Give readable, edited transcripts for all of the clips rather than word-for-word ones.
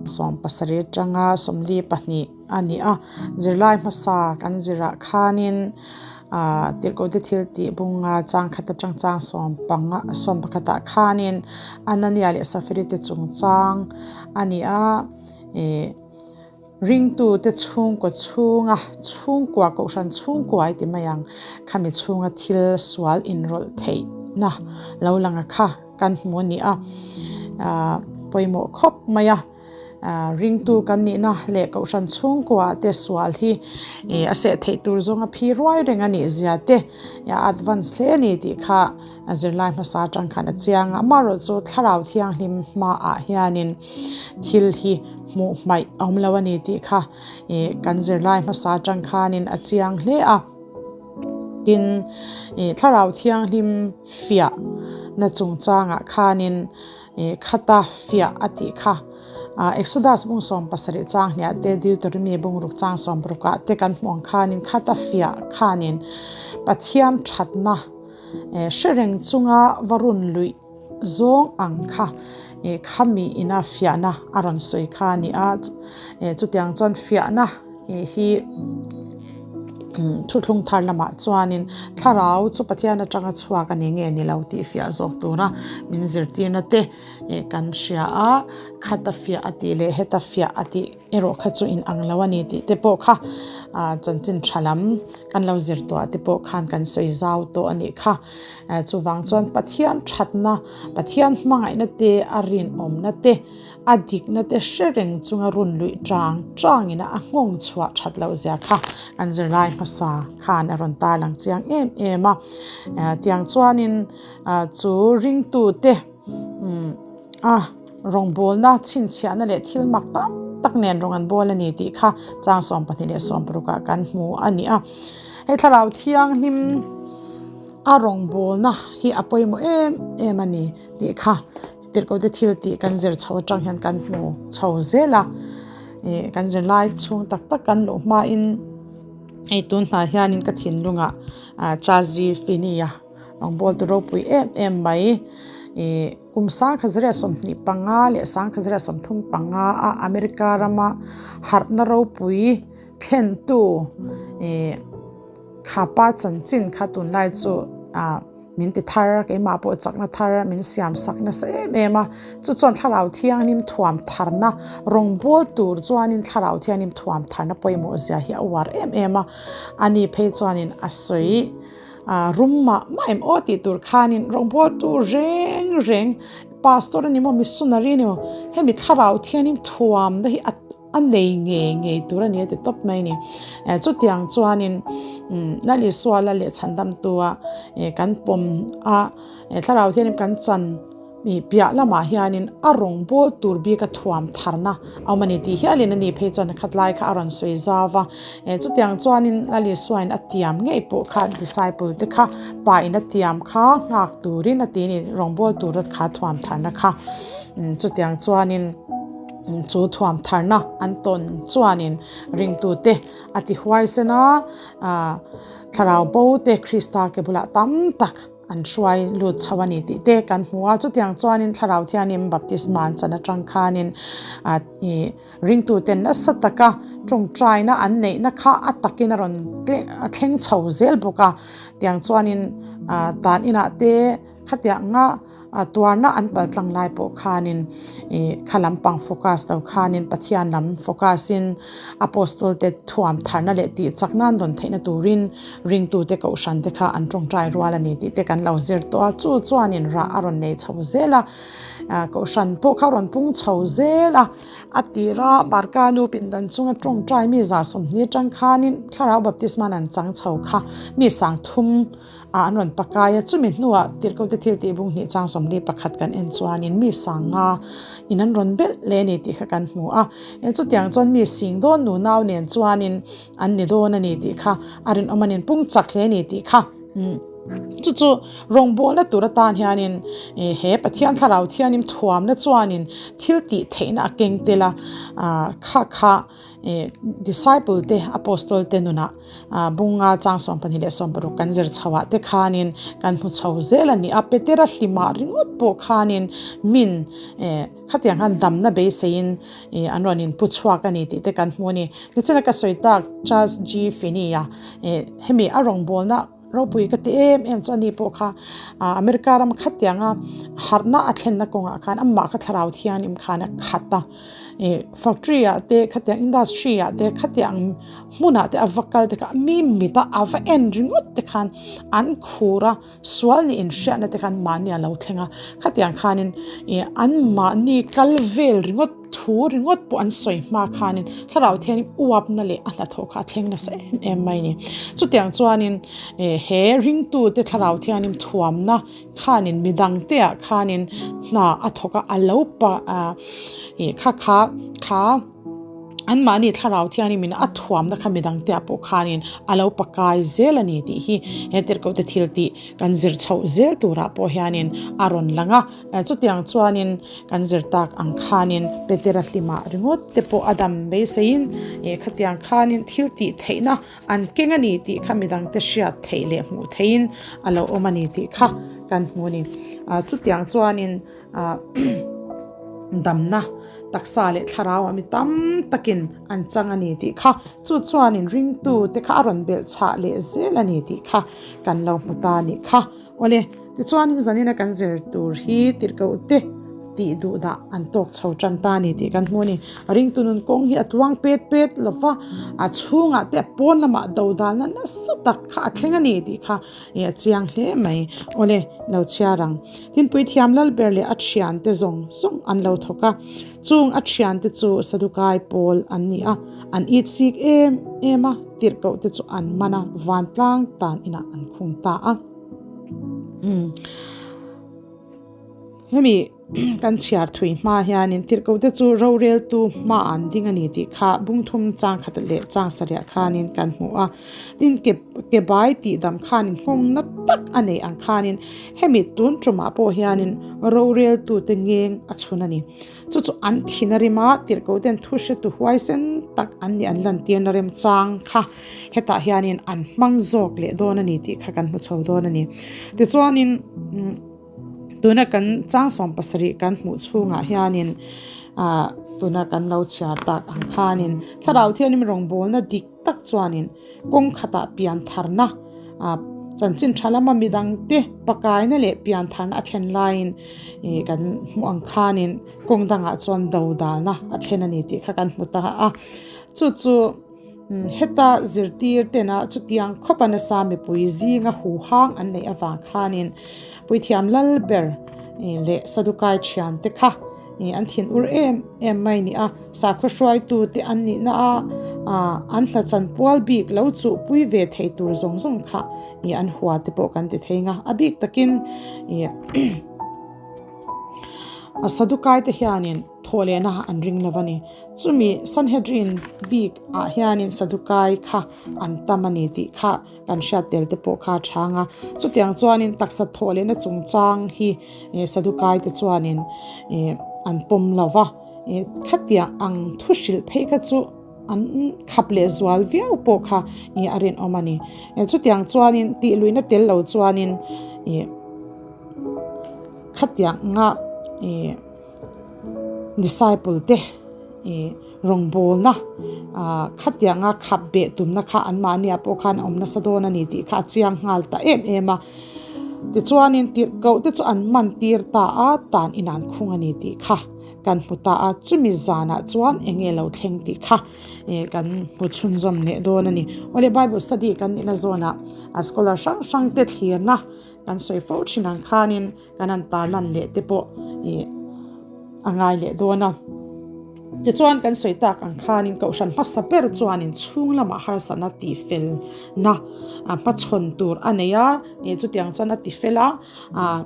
17 atanga 42 a ni a. Zirlai hmasa kan zirah khanin ah tirhkohte thil tih bunga chang khat atang chang sawmpanga sawmpakhatah khanin Anania leh Safiri te chungchang a ni a ih Ringtute chhungkaw chhunga chhungkua kohhran chhungkua i ti mai ang, khami chhunga thil sual inrawlh theihna lo lang a kha kan hmu a ni a, pawimawh khawp mai a, ringtu kan nihna leh kohhran chhungkua te sual hi a seh theih tur zawnga phi ruai reng a nih zia te a advance hle a ni tih kha zirlai hmasa atang khan a chiang a, amaherawhchu thlarau thianghlim hmaah hianin Thil hi hmuh hmaih a awm lo a ni tih kha ih kan zirlai hmasa atang khanin a chiang hle a. Tin, ih thlarau thianghlim fiah na chungchangah khanin ih khata fiah a tih kha ah Exodus bung 17 chang hniah te Deuteronomy bung ruk chang 60 ah te kan hmuh ang khanin khata fiah khanin Pathian thatna eh hre reng chunga va run luih Zawng ang kha eh khami ina fiahna a rawn sawi kha a ni a, eh chutiang chuan fiahna eh hi thuthlung thar lamah chuanin thlarau chu Pathian atanga chhuak a ni nge ni lo tih fiah zawk tura min zirtirna te eh kan hria a, khata fiah a tih leh heta fiah a tih erawh kha chu in ang lo a ni tih te pawh kha ah chanchin tha lam kan lo zir tawh ah te pawh khan kan sawi zau tawh a nih kha. Chuvang chuan Pathian thatna, Pathian hmangaihna te, a rinawmna te, a dikna te hre reng chunga run luih chang changin a nghawng chhuah that loh zia kha an zirlai hmasa khan a rawn tarlang chiang em em a. Tiang chuanin chu ringtute a rawngbawlna chhinchhiahna leh thil mak tam tak nen rawn an bawl a ni tih kha chang 26 ah kan hmu a ni a. Hei thlarau thianghlim a rawngbawlna hi a pawimawh em em a ni tih kha tirhkohte thil tih kan zir chho atang hian kan hmu chho zel a. Ih kan zirlai chhung tak tak kan luh hmain hei tun hnai hianin ka thinlungah ah Chazi Finia rawngbawl tu ropui em em mai ih Kum 1925 leh 1935 a America rama harhna ropui thlentu ih khapa chanchin kha tunlai chu ah min ti thar keimah pawh chakna thar min siam sak nasa em em a, chu chuan thlarau thianghlim thuam tharna rawngbawl tur chuanin thlarau thianghlim thuam tharna pawimawh zia hi a uar em em a, ani phei chuanin a sawi. Ah rum mah mah em aw tih tur khanin rawngbawltu reng reng pastor a ni maw missionary a ni maw hemi thlarau thianin thuam na hi a a nei ngei ngei tur a ni a ti tawp mai a ni. Eh chutiang chuanin umm Lal Isua la leh chhandamtu a eh kan pawm a eh thlarau thianin kan chan Mi piah lamah hianin a rawn bawl tur bik a thuam tharna a awm a ni tih hialin a ni phei chuan a khatlai kha a rawn sawi zau va. Eh chutiang chuanin Lal Isuain a tiam ngei pawh kha disciple te kha pa in a tiam kha nghak turin a ti a ni rawngbâwl tura kha thuam tharna kha. Chutiang chuanin chu thuam tharna an tawn chuanin ringtute a ti huaisen a, ah thlarau bo te Krista ke bulah tam tak An hruai lut chho a ni tih te kan hmu a, chutiang chuanin Thlarau Thianin baptisma an chan atang khanin ih ringtuten nasa taka tawngtaina an neihna kha a takin a rawn a thleng chho zel bawk a, tiang chuanin tan inah te khatianga tuarna an paltlang lai pawh khanin ih kha lampang focus lo khanin Pathian lam focus in Apostol te thuam tharna leh tih chak nan dawn theihna turin ringtute kohhran te kha an tawngtai rual a ni tih te kan lo zir tawh a, chu chuanin rah a rawn nei chho zel a, kohhran pawh kha a rawn pung chho zel a, a tira Marka nu pindan chunga tawngtai mi 20 atang khanin thlarau baptisma an chang chho kha mi 3000 ah an rawn pakai a, chumi hnuah tirhkote thil tih bung hnih chang 41 kan en chuanin mi 5,000 in an rawn belh leh a ni tih kha kan hmu a, chutiang chuan mi sing dawn nu nau nen chuanin an ni dawn a ni tih kha a rinawm a nin pung chak hle a ni tih kha chu chu rawngbawlna tur atan hianin he Pathian thlarau thianin thuamna chuanin thil tih theihna a keng tel a, kha kha. Disciple te, Apostol te nunah bunga chang 12 leh 16 kan zir chho ah te khanin kan hmu chho zel a ni a. Petera hlimah ringawt pawh khanin min khatiang khan damna beiseiin an rawn inpu chhuak a ni tih te kan hmu a ni. Nichina ka sawi tak Charles G. Finney-a hemi a rawngbawlna Ropui ka ti em em chu ani pawh kha America ram khatianga harhna a thlenna kawngah khan amah kha thlarau thianghlim khan a khat a, ih factory ah te khatiang industry ah te khatiang hmunah te a va kal te kha mi mit a a va en ringawt te khan an khur a, sual nih inhriatna te khan mahni a lo thleng a, khatiang khanin ih an mahni kal vel ringawt. Thu ringawt pawh an sawi hma khanin thlarau thian uapna leh a hnathawh kha a thleng nasa em em mai a ni. Chutiang chuanin he ringtute thlarau thianin thuamna khanin midangteah khanin hna a thawk a, a lo pa kha kha kha anmahni thlarau thianin a thuamna kha midangteah pawh khanin a lo pakai zel a ni tih hi he tirhkohte thil tih kan zir chhoh zel turah pawh hianin a rawn lang a. Chutiang chuanin kan zir tak ang khanin Petera hlimah ringawt te pawh a dam beiseiin khatiang khanin thil tih theihna an keng a ni tih kha midangte hriat theih leh hmuh theihin a lo awm a ni tih kha kan hmu a ni. Chutiang chuanin damna taksa leh thlarau ah mi tam takin an chang a ni tih kha chu chuanin ringtu te kha a rawn belh chhah leh zel a ni tih kha kan lo hmu ta a nih kha. Awle, tichuanin zanina kan zir tur hi tirhkoh te tih duh dah an tawk chho tan ta a ni tih kan hmu a ni. Ringtu nun kawng hi a tluang pet pet lo va, a chhungah te a pawn lamah dodalna nasa tak kha a thleng a ni tih kha a chiang hle mai. Awle, lo chhiar ang. Tinpui thiam Lalber leh a thiante zawng zawng an lo thawk a, chung a thiante chu Sadukai pawl an ni a, an it sik em em a, tirhkoh te chu an man a, vantlang tan inah an khung ta a. Umm hemi kan chhiar thui hma hianin tirhkoh te chu roreltu hma an ding a ni tih kha bungthum chang khat leh chang sarih khanin kan hmu a tin ke ke bai tih dam khanin nghawng na tak a nei ang khanin hemi tun tumah pawh hianin roreltu te ngeng a chhun a ni. Chu chu an thin a rim a, tirhkoh ten thu hretu huaisen tak an nih an lantirna remchang kha hetah hianin an hmang zawk leh dawn a ni tih kha kan hmu chho dawn a ni. Tichuanin tuna kan chang 70 kan hmuh chhungah hianin ah tuna kan lo chhiar tak ang khanin thlarau thianghlim rawngbawlna dik tak chuanin kawng khatah pian tharna ah chanchin tha lama midangte pakaina leh pian tharna a thlen laiin ih kan hmuh ang khanin kawng dangah chuan do dalna a thlen a ni tih kha kan hmu ta a chu chu heta zirtir tena chutiang khawp a nasa mipui zinga huhang an neih avang khanin puithiam lal ber leh sadukai thian te kha Ih an thin ur em em mai ni a, sakhaw hruaitu te an nih na a, ah an hla chan pual bik lo chuh pui ve thei tur zawng zawng kha ih an hua te pawh kan ti thei nga, a bik takin ih a Sadukai te hianin thawh lehna an ring lo a ni, chumi Sanhedrin bik ah hianin Sadukai kha an tam a ni tih kha. Kan hriat tel te pawh kha a chhang a. Chutiang chuanin taksa thawh lehna chungchang hi Sadukai te chuanin an pawm lo va. Khatiang ang thu hrilh phei kha chu an khap leh zual viau pawh kha a rinawm a ni. Chutiang chuanin tih luihna tel lo chuanin khatiang anga disciple te rawngbawlna ah khatianga khap beh tumna kha anmahniah pawh khan a awm nasa dawn a ni tih kha a chiang nghal ta em em a tichuanin tirhkoh te chu an man tir ta a tan inah an khung a ni tih kha kan hmu ta a chumi zanah chuan eng nge lo thleng tih kha ih kan hmu chhunzawm leh dawn a ni awle bible study kan nihna zawnah a scholar hrang hrang te thlirna kan sawi fo thin ang khanin. Kan han tarlan leh te pawh ih a ngai leh dawn a. Tichuan kan sawi tak ang khanin kohhran hmasa ber chuanin chhung lamah harsatna tihfelna a hmachhawn tur a nei a, ih chutiang chuan a tifel a, ah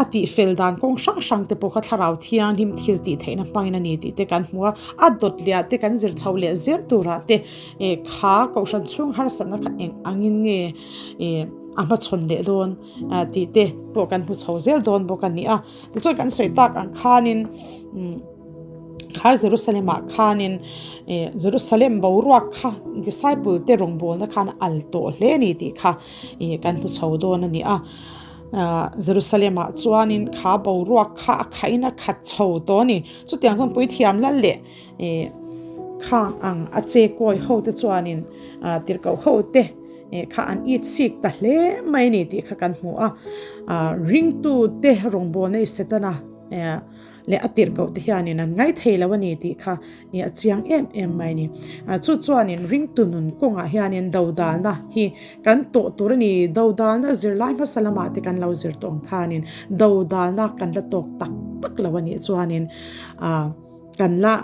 a tihfel dan kawng hrang hrang te pawh kha thlarau thianghlim thil tih theihna hmangin a ni tih te kan hmu a, a dawt leh ah te kan zir chho leh zel turah te ih kha kohhran chhung harsatna kha eng angin nge ih a hmachhawn leh dawn. tih te pawh kan hmu chho zel dawn bawk a ni a. Tichuan kan sawi tak ang khanin Kha Jerusalem-ah khanin Jerusalem boruak kha disciple te rawngbawlna khan a al tawh hle a ni tih kha kan hmu chho dawn a ni a. Jerusalem-ah chuanin kha boruak kha a khahin a khat chho tawh a ni. Chutiang chuan puithiam lal leh khang ang a che kawi ho te chuanin tirhkoh ho te kha an it sik ta hle mai a ni tih kha kan hmu a. Ringtu te rawngbawlna i Setana leh a tirhkoh te hianin an ngai thei lo a ni tih kha ih a chiang em em mai a ni. Chu chuanin ringtu nun kawngah hianin dodalna hi kan tawh tur a ni. Dodalna zirlai hmasa lamah te kan lo zir tawh ang khanin dodalna kan la tawk tak tak lo a nih chuanin ah kan la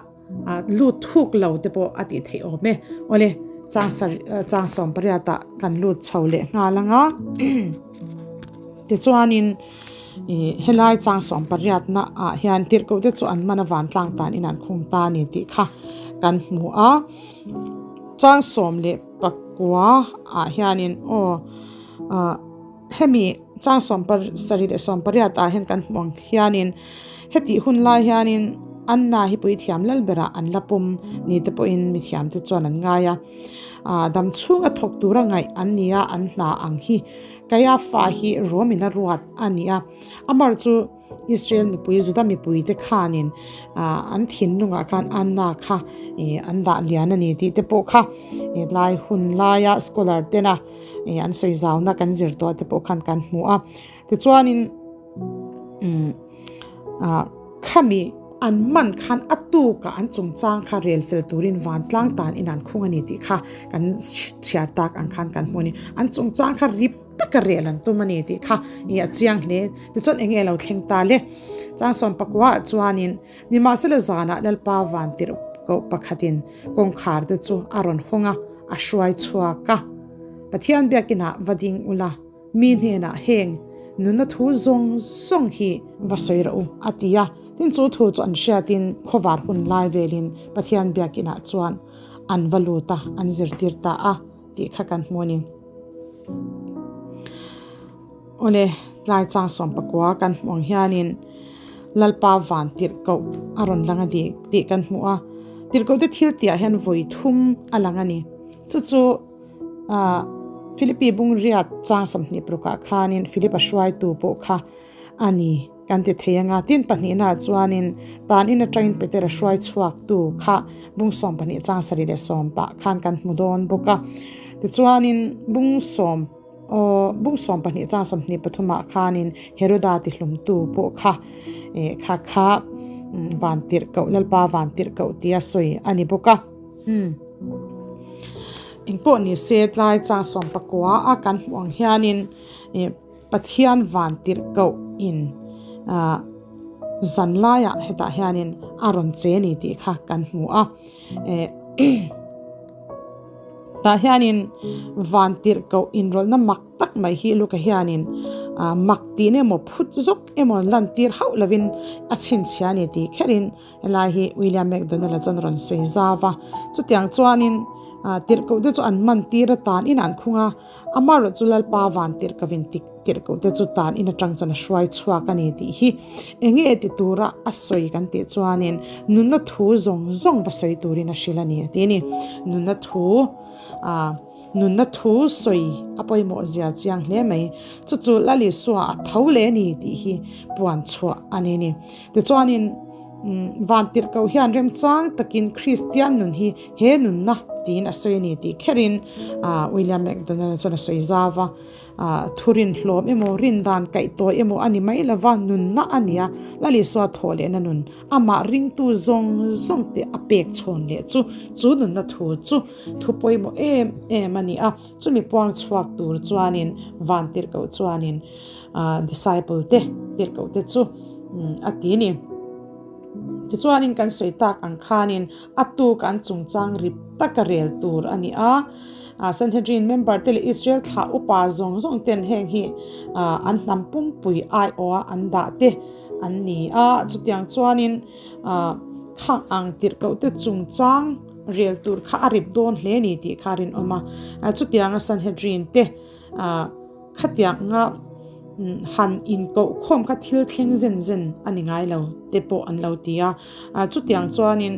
lut thuk lo te pawh a tih theih awm e. Awle chang sarih chang sawm pariatah kan lut chho leh nghal ang a tichuanin. Ih helai chang sawm pariatna ah hian tirhkoh te chu an man a vantlang tan in an khung ta a ni tih kha kan hmu a chang sawm leh pakua ah hianin aw ah hemi chang sawm sarih leh sawm pariat ah hian kan hmuh ang hianin hetih hun lai hianin Anna hi puithiam lal berah an la pawm ni te pawhin mithiam te chuan an ngai a ah dam chhunga thawk tura ngaih an ni a an hna ang hi. Kaiafa hi Rom in a ruat a ni a, amar chu Israel mipui, Juda mipui te khanin an thinlungah khan Anna kha an dah lian a ni tih te pawh kha lai hun laia scholar tena an sawi zauna kan zir tawh te pawh khan kan hmu a. Tichuanin khami an man khan a tukah an chungchang kha rel fel turin vantlang tan in an khung a ni tih kha kan chhiar tak ang khan kan hmu a ni. An chungchang kha rip taka rel an tum a ni tih kha ih a chiang hle. Tichuan eng nge lo thleng ta le? Chang sawm pakua ah chuanin nimahsela zanah Lalpa van tirh koh pakhatin kawngkhar te chu a rawn hawng a, a hruai chhuak a. Pathian biakinah va ding ula. Mi hnenah heng nunna thu zawng zawng hi va sawi rawh u, a ti a. Tin, chu thu chu an hriatin khawvar hun lai velin Pathian biakinah chuan an va lut a, an zirtir ta a tih kha kan hmu a ni. Awle, tlai chang sawm pakua kan hmuh ang hianin Lalpa van tirhkoh a rawn lang a ni tih kan hmu a. Tirhkoh te thil tihah hian vawi thum a lang a ni. Chu chu. Ah, Philippi bung riat chang 20 parukah khanin Philip a hruaitu pawh kha a ni kan ti thei anga, tin pahnihnaah chuanin tan in atangin Peter a hruai chhuaktu kha bung 12 chang sarih leh sawm pah khan kan hmu dawn bawk a. Tichuanin bung sawm aw bung 12 chang 23ah khanin Heroda tihlumtu pawh kha eh kha kha van tirhkoh Lalpa van tirhkoh tia sawi a ni bawk a. Umm. Engpawh ni se tlai chang sawm pakua a kan hmuh ang hianin ih Pathian van tirh koh in ah zan laiah hetah hianin a rawn che ni tih kha kan hmu a eh tah hianin van tirh koh inrawlhna mak tak mai hi Luka hianin ah mak tihna emaw phut zawk emaw lantir hauh lovin a chhinchhiah a ni tih kherin Helai hi William McDonald-a chuan a rawn sawi zau a, chutiang chuanin tirhkoh te chu an man tir a tan in an khung a, amaherawh chu Lalpa van tirhkohin tirhkoh te chu tan in atang chuan a hruai chhuak a ni tih hi eng nge ti tura a sawi kan tih chuanin nunna thu zawng zawng va sawi turin a hrilh a ni a ti a ni. Nunna thu ah nunna thu sawi a pawimawh zia chiang hle mai. Chu chu Lal Isua a tho leh a ni tih hi puan chhuah a ni a ni. Tichuanin, Vantirhkoh hian remchang takin Kristian nun hi he nunna tiin a sawi a ni tih kherin William McDonald chuan a sawi zau va. Thurin hlawm emaw, rindan kaihtawi emaw a ni mai lova, nunna a ni a, Lal Isua thawh lehna nun, amah ringtu zawng zawng te a pek chhawn leh chu, chu nunna thu chu thu pawimawh em em a ni a. Chumi puang chhuak tur chuanin Vantirhkoh chuanin disciple te, tirhkoh te chu a ti ni. Tichuanin kan sawi tak ang khanin a tuk an chungchang rip taka rel tur a ni a. Sanhedrin member te leh Israel thlah upa zawng zawng ten heng hi an hnam pumpui aiawha an dah te an ni a. Chutiang chuanin khang ang tirhkoh te chungchang rel tur kha a rip dawn hle ni tih kha a rinawm a. Chutianga Sanhedrin te khatianga. han inkoh khawm kha thil thleng zen zen a ni ngai lo te pawh an lo ti a. Chutiang chuanin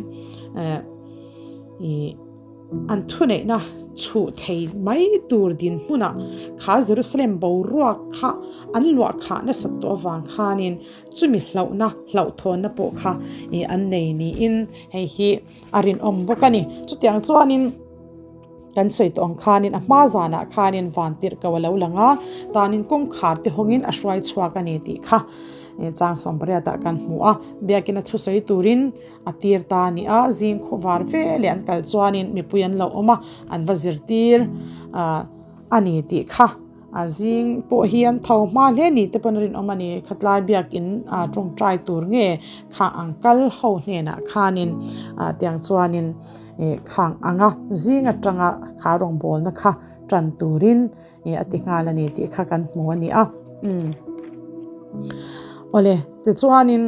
ih an thuneihna chhuh thei mai tur dinhmunah kha Jerusalem boruak kha an luah khah nasat tawh avang khanin chumi hlauhna hlauhthawnna pawh kha ih an nei niin hei hi a rinawm bawk a ni. Chutiang chuanin kan sawi tawh ang khanin a hma zanah khanin van tirh ko a lo lang a, tanin kawngkhar te hawngin a hruai chhuak a ni tih kha chang sawmpariatah kan hmu a. Biakina thusawi turin a tir ta a ni a, zing khawvar ve leh an kal chuanin mipui an lo awm a, an va zirtir a ni tih kha. A zing pawh hi an tho hma hle ni te pawn a rinawm a ni. Khatlai biakin a tawngtai tur nge khang ang kal ho hnenah khanin ah tiang chuanin ih khang anga zing atanga kha rawngbawlna kha tan turin ih a ti nghal a ni tih kha kan hmu a ni a. Umm awle tichuanin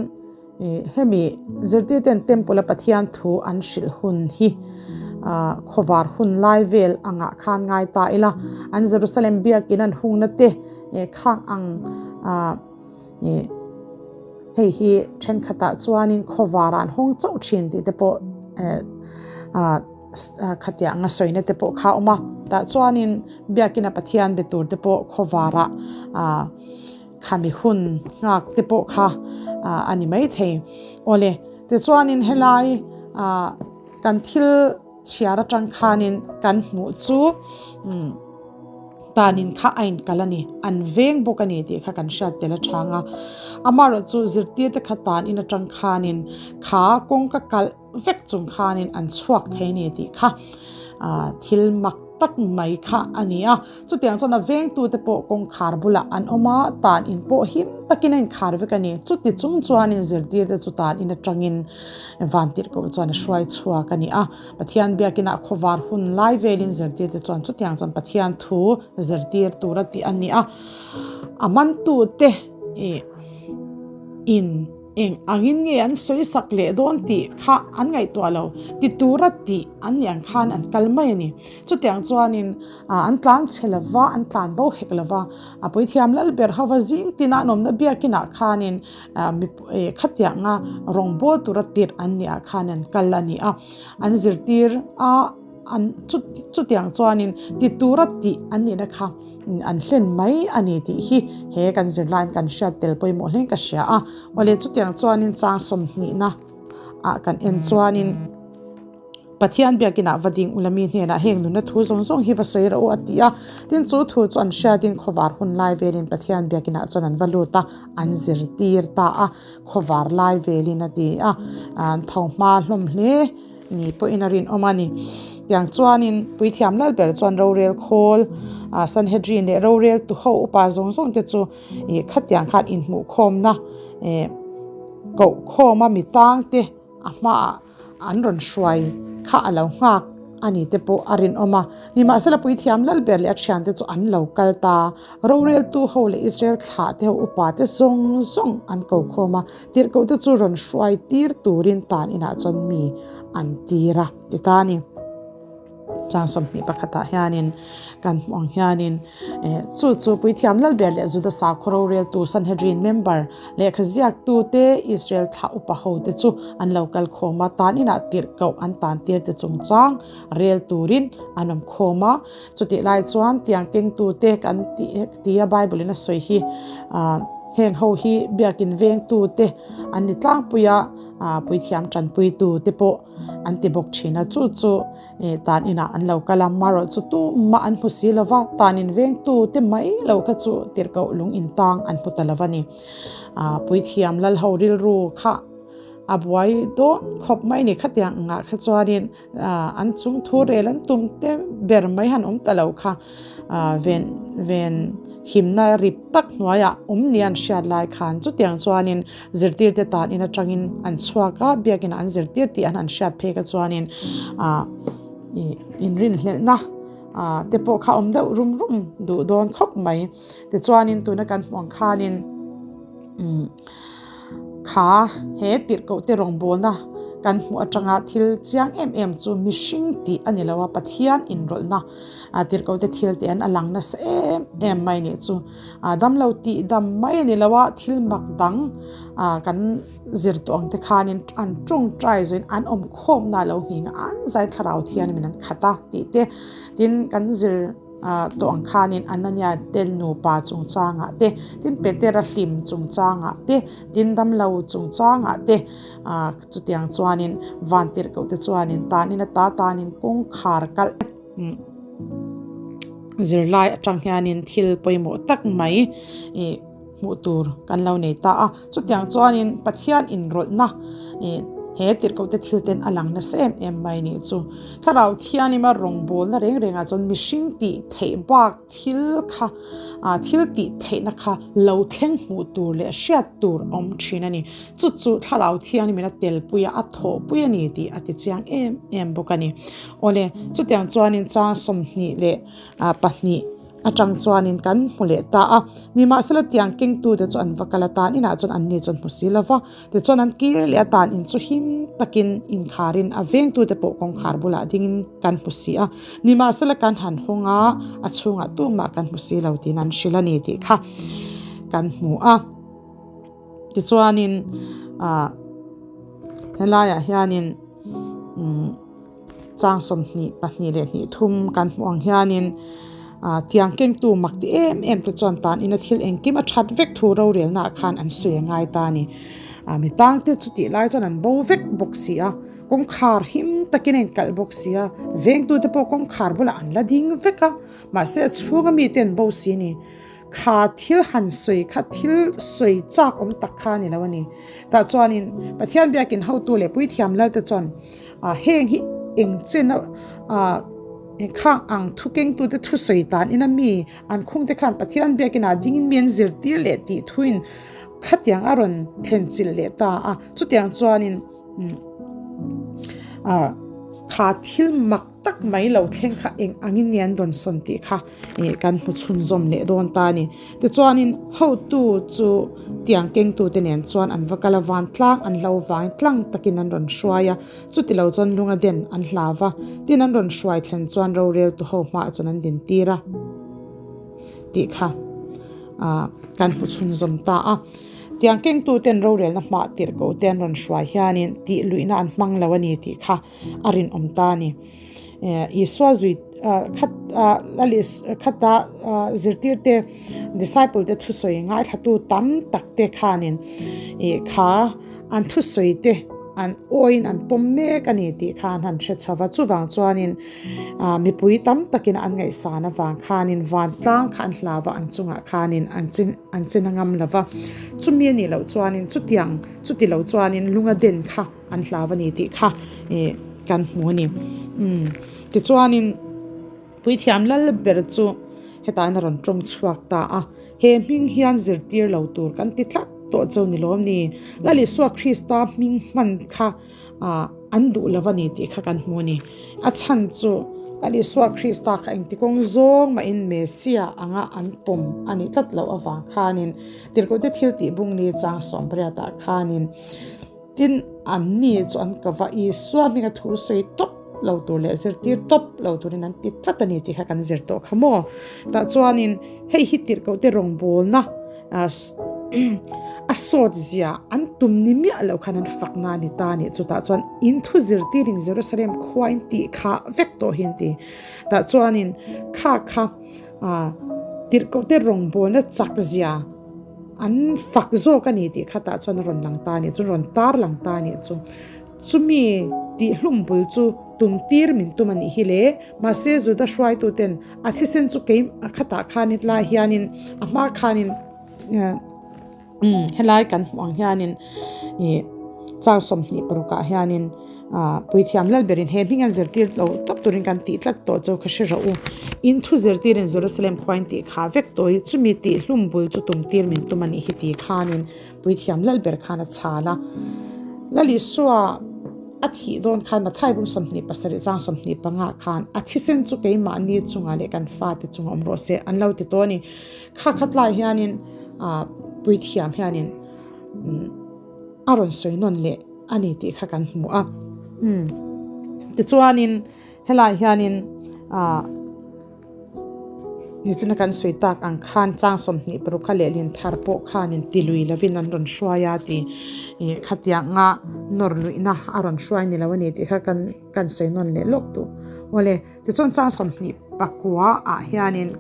ih hemi zirtirten temple a Pathian thu an hrilh hun hi ah khawvar hun lai vel angah khan ngai ta ila an Jerusalem biakin an hungna te ih khang ang ah ih hei hi thenkhatah chuanin khawvarah an hawng chauh thin tih te pawh eh ah khatiang anga sawina te pawh kha a awm a tah chuanin biakina Pathian be tur te pawh khawvarah ah. Khami hun nghak te pawh kha a ni maithei. Awle, tichuanin helai kan thil chhiar atang khanin kan hmuh chu tanin kha a inkal a ni, an veng bawk a ni tih kha kan hriat tel atang a. Amaherawhchu zirtir te kha tanin atang khanin kha kawngka kalh vek chung khanin an chhuak thei a ni tih kha thil mak tak mai kha a ni a. Chutiang chuan a vengtute pawh kawngkhar bulah an awm a, tan in pawh him takin a inkhar vek a ni. Chuti chung chuanin zirtirte chu tan in atangin vantirhkoh chuan a hruai chhuak a ni a. Pathian biakinah khawvar hun lai velin zirtirte chuan chutiang chuan Pathian thu zirtir tura tih a ni a. A mantute ih in. Eng angin nge an sawi sak leh dawn tih kha an ngaihtuah lo, ti tura tih an nih ang khan an kal mai a ni. Chutiang chuanin an tlan chhe lo va, an tlan bo hek lo va, a puithiam lal ber hova zing tina an awmna biakinah khanin khatianga rawngbâwl tura tirh an nih ah khan an kal a ni a, an zirtir a. An chutiang chuanin ti tura tih an nihna kha an hlen mai a ni tih hi he kan zirlaiin kan hriat tel pawimawh hlein ka hria a. Awle chutiang chuanin chang sawmhnihna ah kan en chuanin Pathian biakinah va ding ula mi hnenah heng nunna thu zawng zawng hi va sawi rawh u a ti a. Tin chu thu chu an hriatin khawvar hun lai velin Pathian biakinah chuan an va lut a, an zirtir ta a, khawvar lai velin a ti a, an tho hma hlawm hle. Ni pawhin a rinawm a ni. Tiang chuanin Puithiam Lalber chuan rorel khawl, Sanhedrin leh rorel tu ho upa zawng zawng te chu ih khatiang khan inhmuhkhawmna eh kohkhawma mi tang te a hmaah an rawn hruai kha a lo nghak a ni te pawh a rinawm a. Nimahsela Puithiam Lalber leh a thiante chu an lo kal ta. Roreltu ho leh Israel thlah te ho upa te zawng zawng an kokhawm a. Tirhkohte chu rawn hruai tir turin tan inah chuan mi an tir a ti ta a ni. Chang 21 ah hianin kan hmuh ang hianin chu chu Puithiam Lalber leh Juda sakhaw roreltu Sanhedrin member lehkha ziaktute Israel thlah upa hote chu an lo kal khawm a, tan inah tirhkoh an tan tir te chungchang rel turin an awm khawm a. Chutih lai chuan tiang kengtute kan tih tia Bible in a sawi hi heng ho hi biakin vengtute an ni tlangpui a, puithiam tanpuitu te pawh an ti bawk thin a, chu chu tan inah an lo kal a, marawh chu tumah an hmu si lova, tan in vengtute mai lo kha chu tirhkoh lung intang an hmu ta lo a ni. Puithiam lal ho rilru kha a buai dawn khawp mai a ni khatiang angah kha chuanin. An chung thu rel an tum te ber mai han awm ta lo kha ven ven himna rip tak hnuaiah awm nia an hriat lai khan chutiang chuanin zirtirte tan in atangin an chhuak a, biakin an zirtir tih an han hriat phek a chuanin inrinhlelhna te pawh kha awm deuh rum rum duh dawn khawp mai. Tichuanin tuna kan hmuh ang khanin kha he tirhkohte rawngbawlna. kan hmuh atanga thil chiang em em chu mihring tih a ni lo a, Pathian inrawlhna tirhkohte thil te an a lang nasa em em mai nih chu. Damlo tih dam mai a ni lo a, thil mak dang kan zir tawh ang te khanin an tawngtai zawhin an awm khawmna a lo nghing a, an zai thlarau thianghlim in an khat a tih te tin kan zir tawh ang khanin Anania te nupa chungchangah te tin Petera hlim chungchangah te tin damlo chungchangah te chutiang chuanin vantirhkoh te chuanin tanin ata tanin kawngkhar kalh zirlai atang hianin thil pawimawh tak mai ih hmuh tur kan lo nei ta a chutiang chuanin Pathian inrawlhna ih he tirhkoh te thil ten a lang nasa em em mai nih chu thlarau thianghlim a rawngbawlna reng rengah chuan mihring tih theih bak thil kha ah thil tih theihna kha lo thleng hmuh tur leh hriat tur awm thin a ni chu chu thlarau thianghlim in a telpui a a thawhpui a ni tih a ti chiang em em bawk a ni awle chutiang chuanin chang 20 leh 2 atang chuanin kan hmu leh ta a nimahsela tiang kengtute chu an va kal a tan inah chuan anni chuan hmu si lova tichuan an kir leh a tan in chu him takin inkharin a vengtute pawh kawngkhar bulah dingin kan hmu si a nimahsela kan han hawng a a chhungah tumah kan hmu si lo tiin an hrilh a ni tih kha kan hmu a tichuanin ah helaiah hianin umm. Chang 22 leh hnih thum kan hmuh ang hianin tiang kengtu mak ti em em te chuan tan ina thil engkim a that vek thu rorelna ah khan an sawi a ngai ta a ni. Mi tang te chu tih lai chuan an bo vek bawk si a, kawngkhar him takin a inkalh bawk si a, vengtu te pawh kawngkhar bulah an la ding vek a, mahse a chhunga mite an bo si a ni. Kha thil han sawi kha thil sawi chak awm tak kha a ni lo a ni. Tah chuanin Pathian biakin hotu leh puithiam lal te chuan heng hi eng chen a khang ang thu kengtute thu sawi tan ina mi an khung te khan Pathian biakin ah dingin mi an zirtir leh tih thuin khatiang a rawn thlen chilh leh ta a. Chutiang chuanin kha thil mak tak mai lo thleng kha eng angin nge an rawn sawn tih kha ih kan hmu chhunzawm leh dawn ta a ni. Tichuanin hotu chu tiang kengtute nen chuan an va kal a, vantlang an hlo vangin tlang takin an rawn hruai a, chuti lo chuan lunga den an hlau va, tin an rawn hruai thlen chuan roreltu ho hmaah chuan an dintir a tih kha ah kan hmu chhunzawm ta a. Tiang kengtuten rorelna hmah tirhkoh te an rawn hruai hianin tih luihna an hmang lo a ni tih kha a rinawm ta a ni. Isua zui khat khata zirtirte disciple te thusawi ngaithlatu tam tak te khanin ih kha an thusawi te an awiin an pawm mek a ni tih kha an han hre chho va. Chuvang chuanin mipui tam takin an ngaihsan avang khanin vantlang kha an hlau va, an chungah khanin an chin an chin a ngam lo va. Chumi a nih loh chuanin chutiang chuti lo chuanin lunga den kha an hlau a ni tih kha ih kan hmu a ni. Umm tichuanin puithiam lal ber chu hetah hian a rawn tawng chhuak ta a, he hming hian zirtir lo tur kan ti tlat tawh cheu ni lawm ni? Lal Isua Krista hming hman kha ah an duh lo a ni tih kha kan hmu a ni. A chhan chu Lal Isua Krista kha engti kawng zawng mahin Messiah anga an pawm a nih tlat loh avang khanin Tirhkohte thil tih bung ni chang sawmriatah khanin Tin, anni chu an ka va Isua hminga thu sawi tawp lo tur leh zirtir tawp lo turin an ti tlat a ni tih kha kan zir tawh kha maw. Tah chuanin hei hi tirhkohte rawngbawlna a sawt zia an tum ni miah loh khan an fakna a ni ta a nih chu. Tah chuan in thu zirtirin Jerusalem khua in tih khah vek tawh hi an ti. Tah chuanin kha kha tirhkohte rawngbawlna chak zia An fak zawk a ni tih khatah chuan a rawn lang ta a nih chu, rawn tar lang ta a nih chu. Chumi tihhlum bul chu tum tir min tum a nih hi le. Mahse Juda hruaituten a thisen chu kei khatah khan hetlai hianin a hma khanin umm helai kan hmuh ang hianin ih char 20 parukah hianin Ah, puithiam lal berin he hming an zirtir lo tawp turin kan tih tlat tawh chu ka hre rawh u. In thu zirtirin Jerusalem khua in tih kha vek tawh hi chumi tih hlum bul chu tum tir min tum a nih hi ti khanin puithiam lal ber khan a chhal a. Lal Isua a thih dawn khan Mathai bung 27 chang 25 khan a thisen chu keimahni chungah leh kan fate chungah awm rawh se an lo ti tawh a ni. Kha khatlai hianin ah puithiam hianin a rawn sawi nawn leh. a ni tih kha kan hmu a. Umm tichuanin helaiah hianin ah nichina kan sawi tak ang khan chang 26 kha lehlin thar pawh khanin ti lui lovin an rawn hruai a tih ih khatianga nawr luihna a rawn hruai ni lo a ni tih kha kan kan sawi nawn leh lawk duh. Awle tichuan chang 29 ah hianin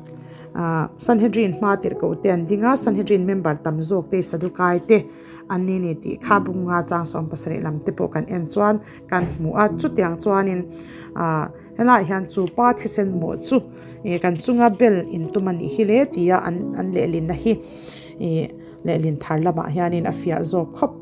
ah Sanhedrin hma tirhkoh te an ding a, Sanhedrin member tam zawk te Sadukai te an ni ni tih kha bunga chang 17 lam te pawh kan en chuan kan hmu a, chutiang chuanin ah helaiah hian chu pa thisen mawh chu ih kan chunga bel intum a nih hi le tia an an lehlinna hi ih lehlin thar lamah hianin a fiah zawk khawp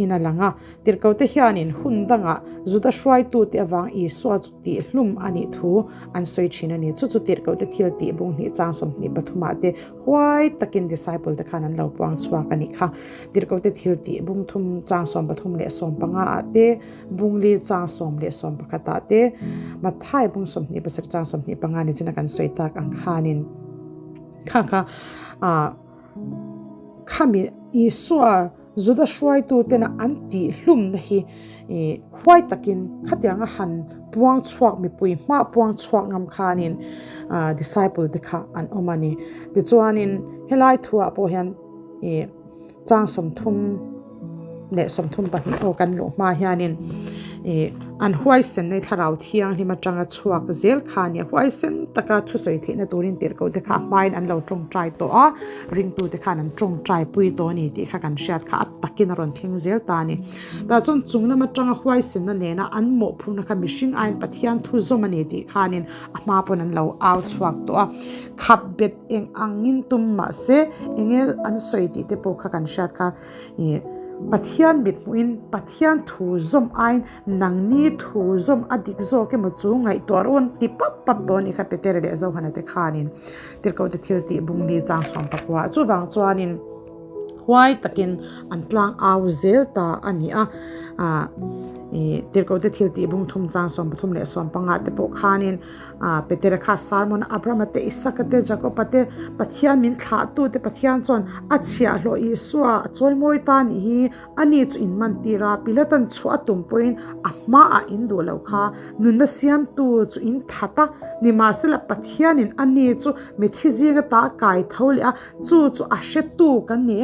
in a lang a, tirhkote hianin hun dangah Juda hruaitute avang Isua chu tih hlum a nih thu an sawi thin a ni. Chu chu tirhkohte thil tih bung hnih chang 23 ah te huai takin disciple te khan an lo puang chhuak a nih kha. Tirhkohte thil tih bung thum chang 13 leh 15 ah te, bung li chang 10 leh 11 ah te, Matthai bung 27 chang 25 ni china kan sawi tak ang khanin kha kha ah khami Isua Juda hruaitutena an tih hlumna hi huai takin khatianga han puang chhuak mipui hma puang chhuak ngam khanin disciple te kha an awm a ni. Tichuanin helai thuah pawh hian chang 34 aw kan luh hma hianin an huaisen nei thlarau thianghlim atanga chhuak zel kha a ni a, huaisen taka thusawi theihna turin tirhkoh te kha a hmain an lo tawngtai tawh a, ringtute khan an tawngtai pui tawh a ni tih kha kan hriat kha a takin a rawn thleng zel ta a ni. Tah chuan chung lam atanga huaisenna nena an mawhphurhna kha mihring aiin Pathian thu zawm a ni tih khanin a hma pawn an lo au chhuak tawh a, khap bet eng angin tum mahse enge an sawi tih te pawh kha kan hriat kha ih Pathian mit hmuhin Pathian thu zawm aiin nangni thu zawm a dik zawk emaw chu ngaihtuah rawh an ti pap pap tawh a nih kha Petera leh Johana te khanin Tirhkohte thil tih bungli chang 19 chuvang chuanin huai takin an tlang au zel ta a ni a ah ih Tirhkohte thil tih bung thum chang 13 leh 15 te pawh khanin ah Petera kha sermon Abrahama te Isaka te Jakoba te Pathian min thlah tu te Pathian chuan a chhiahhlawh Isua a chawimawi ta a nih hi ani chu in man tir a Pilatan chhuah a tum pawhin a hmaah in duh loh kha nunna siamtu chu in that a nimahsela Pathianin ani chu mithi zinga ta kai tho leh a chu chu a hretu kan ni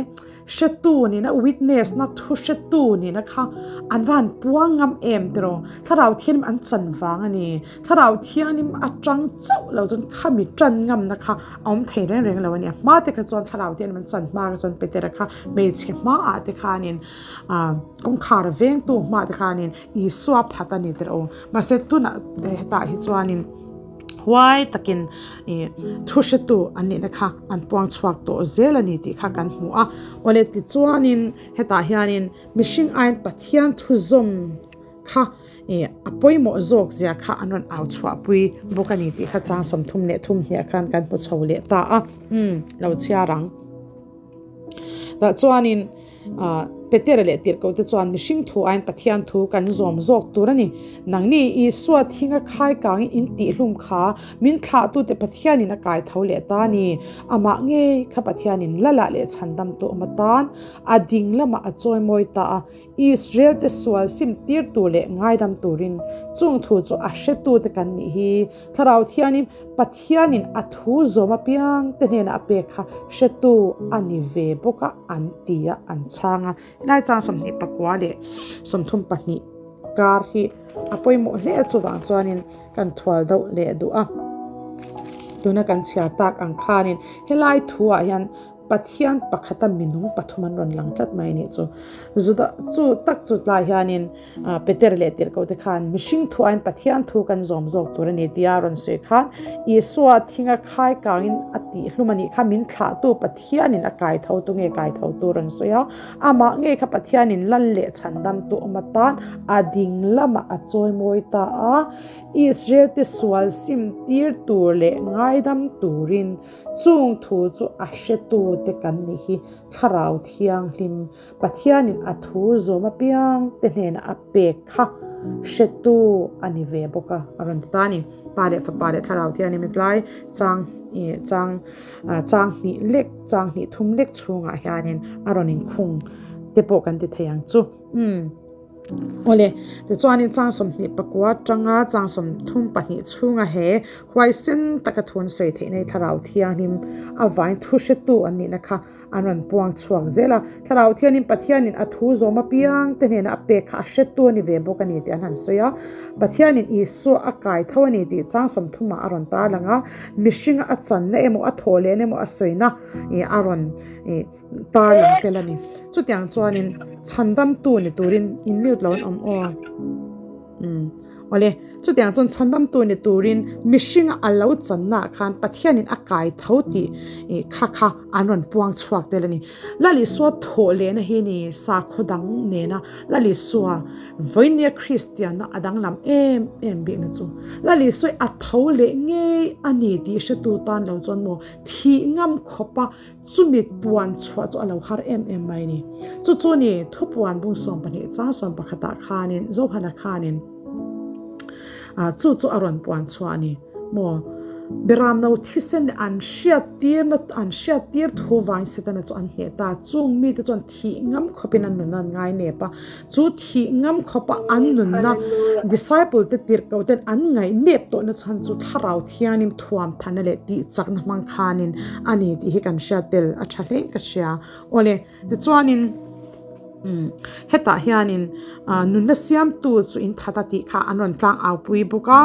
Hretu nihna, witness na, thu hretu nihna kha an va han puang ngam em tiraw? Thlarau Thianghlim an chan vang a ni. Thlarau Thianghlim atang chauh lo chuan khami tan ngamna kha a awm thei reng reng lo a ni. A hma te kha chuan Thlarau Thianghlim an chan hma kha chuan Petera kha hmeichhe hmaah te khanin ah kawngkhar vengtu hmaah te khanin Isua phat a ni tiraw. Mahse tunah hetah hi chuanin. Huai takin ih thu hretu an nihna kha an puang chhuak tawh zel a ni tih kha kan hmu a. Awle tichuanin hetah hianin mihring aiin Pathian thu zawm kha ih a pawimawh zawk zia kha an rawn au chhuahpui bawk a ni tih kha chang 33 hniah khan kan hmu chho leh ta a. Umm lo chhiar ang. Tah chuanin. Petera leh tirhkohte chuan mihring thu aiin Pathian thu kan zawm zawk tur a ni. Nangni Isua thinga khai kangin in tihhlum kha min thlahtute Pathianin a kai tho leh ta a ni. Amah ngei kha Pathianin Lalah leh chhandamtu awm atan a ding lamah a chawimawi ta a. Israelte sual sim tirtu leh ngaidam turin chung thu chu a hretute kan nih hi. Thlarau Thianin Pathianin a thu zawm apiang te hnenah a pek kha hretu a ni ve bawk a an ti a, an chhang a. Helai chang 29 leh 32 kar hi a pawimawh hle a, chuvang chuanin kan thual deuh leh duh a. Tuna kan chhiar tak ang khanin helai thuah hian Pathian pakhata minung pathum an rawn lang tlat mai a nih chu. Juda chu tak chu tlai hianin Peter leh tirhkoh te khan mihring thu aiin Pathian thu kan zawm zawk tur a ni tia rawn sawi khan Isua thinga khai kangin a tih hlum a nih kha min thlahtu Pathianin a kai tho tu nge kai tho tur rawn sawi a, amah ngei kha Pathianin lal leh chhandamtu awm atan a ding lamah a chawimawi ta a, Israel te sual sim tir tur leh ngaidam turin Chung thu chu a hretute kan nih hi Thlarau Thianghlim, Pathianin a thu zawm apiang te hnenah a pek kha hretu a ni ve bawk a, a rawn ti ta a ni. Pa leh Fapa leh Thlarau Thianghlim hi tlai chang ih chang chang hnih lek chang hnih thum lek chhungah hianin a rawn inkhung te pawh kan ti thei ang chu. Umm. Awle, tichuanin chang 29 atanga chang 32 chhunga he huaisen taka thu an sawi theihna hi Thlarau Thianghlim avain thu hretu an nihna kha an rawn puang chhuak zel a. Thlarau Thianghlim Pathianin a thu zawm apiang te hnena a pek kha a hretu a ni ve bawk a ni tih an han sawi a. Pathianin Isua a kai tho a ni tih chang 30 ah a rawn tarlang a, mihringa a channa emaw a thawh lehna emaw a sawina a rawn tarlang tel a ni. Chutiang chuanin chhandamtu ni turin in mute lo an awm aw. Umm awle, chutiang chuan chhandamtu ni turin mihringa a lo channaah khan Pathianin a kai tho tih ih kha kha an rawn puang chhuak tel a ni. Lalisua thawh lehna hi ni sakhaw dang nena Lalisua vawinia Kristianna a danglam em em bikna chu Lalisua a tho leh ngei a ni tih hretu tan lo chuan maw thih ngam khawpa Chumi puan chhuah chu a lo har em em mai a ni. Chu chu ni thupuan bung 12 chang 11 ah khanin Johana khanin chu chu a rawn puan chhuah a ni. Maw Beramno thisen leh an hriattirna an hriattir thu vang Setana chu an hneh ta. Chung mite chuan thih ngam khawpin an nunna an ngai nep a. Chu thih ngam khawpa an nunna disciple te tirhkoh ten an ngaih nep tawhna chhan chu thlarau thianin thuam thanna leh tih chakna hmang khanin a ni tih hi kan hriat tel a tha hle ka hria. Awle, tichuanin umm hetah hianin nunna siamtu chu in that a tih kha an rawn tlang au pui bawk a,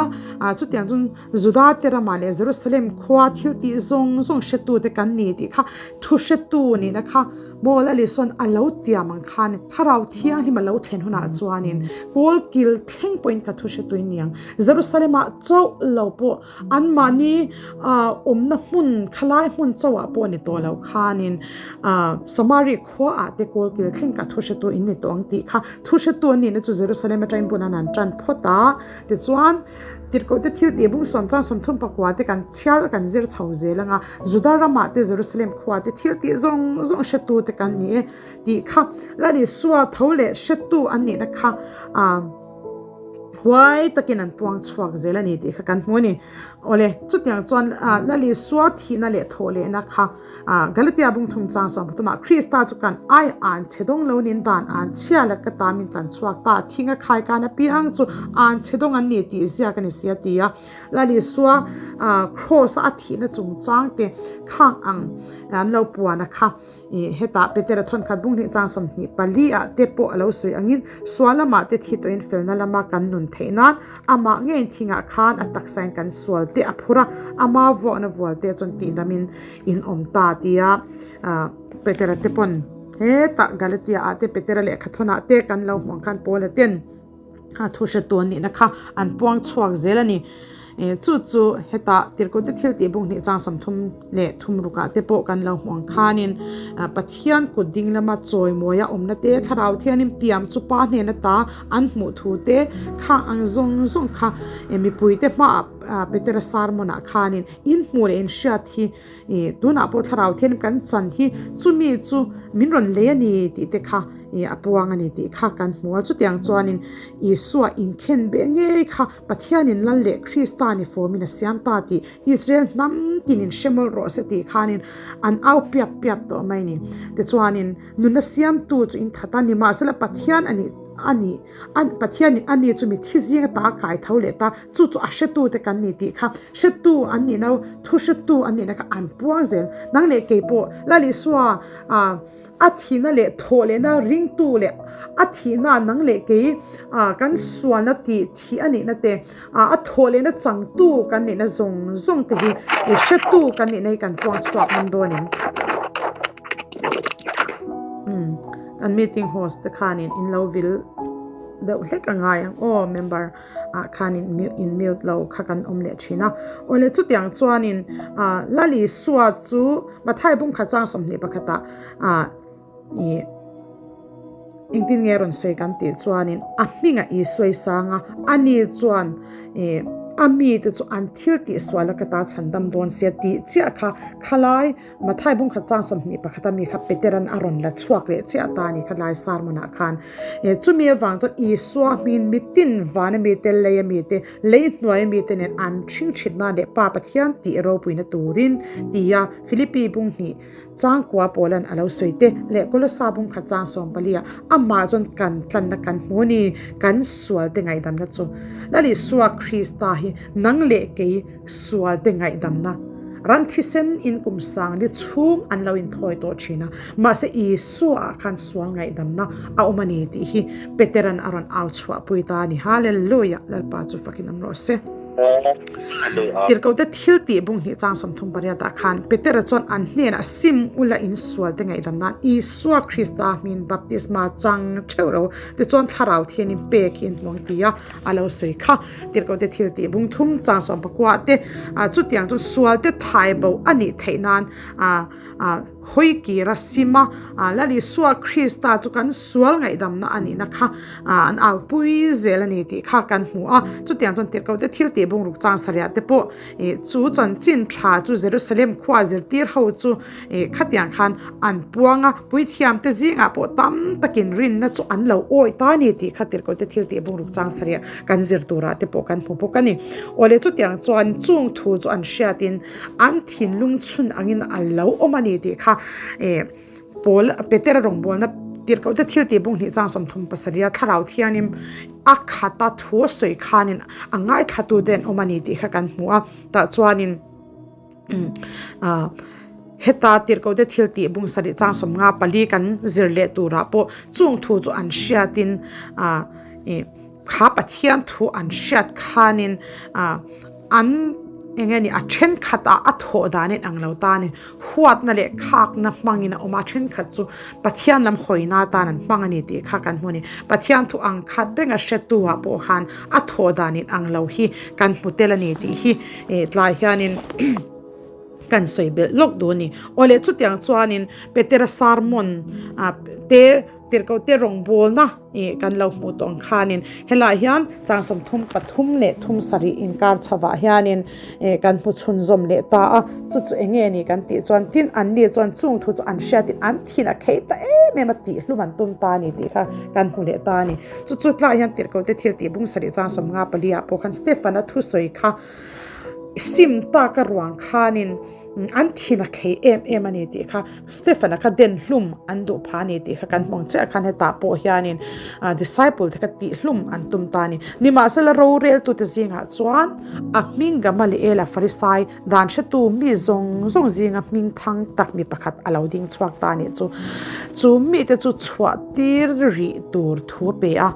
chutiang chuan Juda te ramah leh Jerusalem khua thil tih zawng zawng hretu te kan ni tih kha thu hretu nihna kha Mawl a Lisawn a lo tiam ang khan Thlarau Thianghlim a lo thlen hunah chuanin kawl kil thleng pawhin ka thu hre tui niang. Jerusalem-ah chauh lo pawh anmahni awmna hmun khalai hmun chauhah pawh ni tawh lo khanin Samari khuaah te kawl kil thleng ka thu hre tu in ni tawh ang tih kha thu hre tu an nihna chu Jerusalem atangin bun an han tan phawt a. Tichuan Tirhkohte thil tih bung sawm chuan 34 te kan chhiar kan zir chho zel ang a, Juda ramah te Jerusalem khua te thil tih zawng zawng hretu te kan ni e tih kha Lal Isua tho leh hretu an nihna kha ah huai takin an puang chhuak zel a ni tih kha kan hmu a ni. Awle, chutiang chuan ah Lal Isua thihna leh thawh lehna kha ah Galatia bung thum chang 13 ah Krista chu kan ai an chhe dawng lo nin dan an chhia la ka ta min tlan chhuak ta thing a khai kan apiang chu an chhe dawng an ni tih ziak a ni si a ti a. Lal Isua cross a a thihna chungchang te khang ang an lo puan a kha ih hetah Petera thawnkhat bung hnih chang 24 ah te pawh a lo sawi angin sual lamah te thi tawhin felna lama kan nun theih nan amah ngeiin thingah khan a taksain kan sual te a phur a, ama vuakna vual te chuan tihdamin in awm ta tia Petera te pawn hetah Galatia ah te Petera lehkha thawnah te kan lo hmuh ang khan Paula ten a thu hre tu an nihna kha an puang chhuak zel a ni. Chu chu hetah Tirhkohte thil tih bung hnih chang 33 rukah te pawh kan lo hmuh ang khanin Pathian kut ding lama chawimawia awmna te Thlarau Thianghlim tiam chu Pa hnena ta an hmuh thu te khang ang zawng zawng kha mipuite hmaah Petera sermon-ah khanin in hmuh leh in hriat hi tunah pawh Thlarau Thianghlim kan chan hi chumi chu min rawn lei a ni tih te kha a puang a ni tih kha kan hmu a. Chutiang chuanin Isua inkhen beh ngei kha Pathianin Lal leh Krista ni fawmin a siam ta tih Israel hnam tinin hre mawlh rawh se tih khanin an au piap piap tawh mai a ni. Tichuanin nunna siamtu chu in that a, nimahsela Pathian a nih a nih Pathianin a ni chu mi thi zinga ta kai tho leh ta, chu chu a hretute kan ni tih kha hretu an nihna thu hretu an nihna kha an puang zel. Nang leh kei pawh Lal Isua a thihna leh thawh lehna ringtu leh a thihna nang leh kei kan sualna tih thih a nihna te a thawh lehna changtu kan nihna zawng zawng te hi hretu kan nihna hi kan puang chhuak ngam dawn em? Kan meeting host te khanin in lo vil deuh hlek a ngai ang aw member ah khanin in mute lo kha kan awm leh thin a. Awle chutiang chuanin ah Lal Isua chu Mathai bung khat chang 21 ah ah ih engtin nge rawn sawi kan tih chuanin a hmingah Isua i sang a, ani chuan ih. A mite chu an thil tih sual a ka ta chhandam dawn sia tih chiah kha khalai Mathai bungkhat chang 21 a mi kha Peteran a rawn la chhuak leh chiah ta a ni khalai sermon ah khan. Chumi avang chuan Isua hmingin mitin van a mite, lei a mite, lei hnuai a mite nen an ṭhingṭhit nan leh Pa Pathian tih ropuina turin tia Philippi bunghnih Changkua pawlan a lo sawi te leh Kolosa bungkhat chang 14 ah amah chuan kan tlanna kan hmu a ni, kan sual te ngaihdamna chu. Lal Isua Krista hi nang leh kei sual te ngaihdamna ran thisen in kum sang li chhung an lo inthawi tawh thin a, mahse Isua ah khan sual ngaihdamna a awm a ni tih hi Peteran a rawn au chhuahpui ta a ni. Hallelujah! Lalpa chu fakin awm rawh se. Tirhkohte thil tih bung hnih chang 38 ah khan Petera chuan an hnenah sim ula insual te ngaihdam nan Isua Krista hmin baptisma chang theuh ro tichuan thlarau thianin pek hi in hmuang ti a a lo sawi kha. Tirhkohte thil tih bung thum chang 19 te chutiang chu sual te thai bo a nih theih nan Hawi kir a sim a, Lal Isua Krista chu kan sual ngaihdamna a nihna kha an aupui zel a ni tih kha kan hmu a. Chutiang chuan tirhkohte thil tih bungruk chang sarih te pawh chu chanchin tha chu Jerusalem khua zirtir ho chu khatiang khan an puang a, puithiamte zingah pawh tam takin rinna chu an lo awi ta a ni tih kha tirhkohte thil tih bungruk chang sarih kan zir turah te pawh kan hmu bawk a ni. Awle chutiang chuan chung thu chu an hriatin An thinlung chhun angin a lo awm a ni tih kha Paul Petera rawngbawlna tirhkohte thil tih bung hnih chang 37 a thlarau thianin a khata thu a sawi khanin a ngaithlatute an awm a ni tih kha kan hmu a. Tah chuanin heta tirhkohte thil tih bung sarih chang 54 kan zir leh turah pawh chung thu chu an hriatin kha Pathian thu an hriat khanin An eng nge ni a thenkhat ah a thawh dan in ang lo ta a ni. Huatna leh khakna hmangin a awm a, a thenkhat chu Pathian lam hawina atan an hmang a ni tih kha kan hmu a ni. Pathian thu ang khat reng a hretu ah pawh khan a thawh dan in ang lo hi kan hmu tel a ni tih hi tlai hianin kan sawi belh lawk duh a ni. Awle chutiang chuanin Petera sermon te Tirhkohte rawngbawlna ih kan lo hmuh tawh ang khanin helaiah hian chang 33 leh 37 inkar chhovah hianin ih kan hmu chhunzawm leh ta a, chu chu eng nge ni kan tih chuan tin anni chuan chung thu chu an hriatin an thin a khei ta em em a tihhlum an tum ta a ni tih kha kan hmu leh ta a ni. Chu chu tlaiah hian Tirhkohte thil tih bung sarih chang 54 ah pawh khan Stefan-a thusawi kha sim taka ruang khanin an thin a khei em em a ni tih kha Stephen-a kha den hlum an duh phah a ni tih kha kan hmu ang chiah khan hetah pawh hianin disciple te kha tih hlum an tum ta a ni. Nimahsela roreltute zingah chuan a hming Gamaliel-a Farisai dan hretu mi zawng zawng zinga hming thang tak mi pakhat a lo ding chhuak ta a nih chu. Chu mite chu chhuah tir rih tur thu a pe a.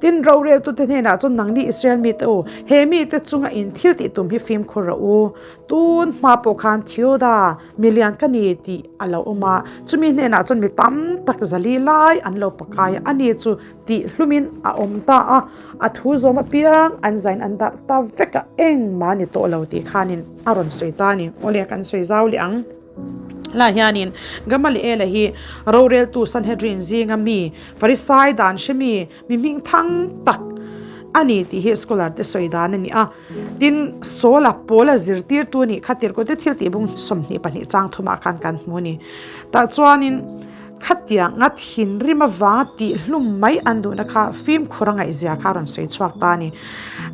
Tin, roreltute hnenah chuan nangni Israel mite u, he mite chunga in thil tih tum hi fimkhur rawh u. Tun hma pawh khan Theoda, mi lian ka ni tih a lo awm a, chumi hnenah chuan mi tam tak zali lai an lo pakai a, ani chu tih hlumin a awm ta a, a thu zawm apiang an zain an darh ta vek a, engmah ni tawh lo tih khanin a rawn sawi ta a ni. Awle, kan sawi zau leh ang. Lah hianin Gamaliela hi roreltu Sanhedrin zinga mi, Farisai dan hre mi, mi hming thang tak a ni tih hi scholar te sawi dan a ni a. Tin, Saul-a Paul-a zirtirtu a nih kha tirhkohte thil tih bung 22 chang thumah khan kan hmu a ni. Tah chuanin khatiang a thinrim avanga tihhlum mai an duhna kha fimkhur a ngaihzia kha a rawn sawi chhuak ta a ni.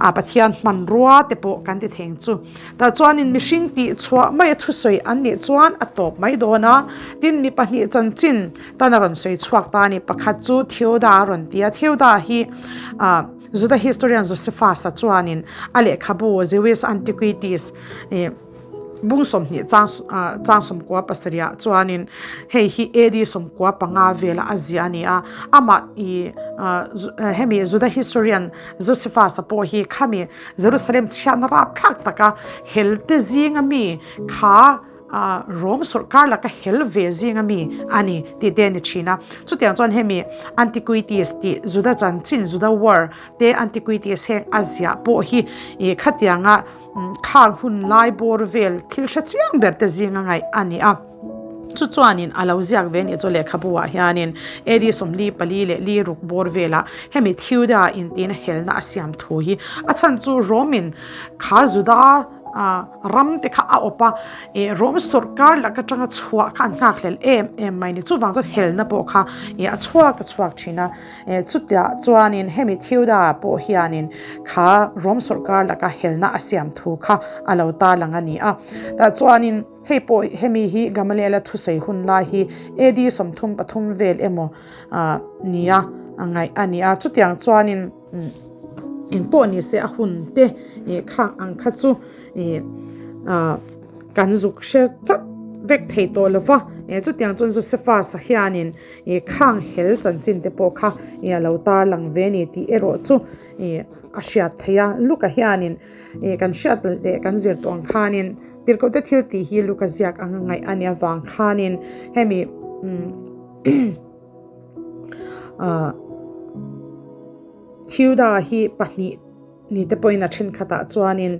A Pathian hmanrua te pawh kan ti theng chu. Tah chuanin mihring tih chhuah mai a thusawi an nih chuan a tawp mai dawn a. Tin, mi pahnih chanchin tan a rawn sawi chhuak ta a ni. Pakhat chu Theoda a rawn ti a, Theoda hi ah. Juda historian Josephus-a chuanin a lehkhabu Jewish Antiquities bung 20 chang 97 ah chuanin hei hi AD 95 vela a ziah a ni a. Amah i hemi Juda historian Josephus-a pawh hi khami Jerusalem chhiatna rapthlak taka helte zinga mi kha Rom sawrkar laka hel ve zinga mi a ni tih te a ni thin a. Chutiang chuan hemi Antiquities tih Juda chanchin, Juda War te Antiquities heng a ziah pawh hi ih khatianga khang hun lai bawr vel thil hre chiang ber te zinga ngaih a ni a. Chu chuanin a lo ziak ve nih chu lehkhabu ah hianin AD 44 leh li ruk bawr velah hemi Theuda intina helna a siam thu hi a chhan chu Rome in kha Juda ram te kha a awp a, ih Rome sawrkar lak atanga chhuah kha an nghakhlel em em mai ni. Chuvang chuan helna pawh kha ih a chhuak a chhuak thin a, ih chutiah chuanin hemi Theuda pawh hianin kha Rome sawrkar laka helna a siam thu kha a lo tarlang a ni a. Tah chuanin. Hei pawh hemi hi Gamaliela thusawi hun lai hi AD 33 vel emaw nia ngaih a ni a, chutiang chuanin eng pawh ni se a hun te khang ang kha chu kan zuk hre chat vek thei tawh lo va, chutiang chuan Josephus-a hianin khang hel chanchin te pawh kha a lo tarlang ve a ni tih erawh chu a hriat theih a, Luka hianin kan hriat leh kan zir tawh ang khanin. Tirhkohte thil tih hi Luka ziak anga ngaih a nih avang khanin hemi Theuda hi pahnih ni te pawhin a thenkhatah chuanin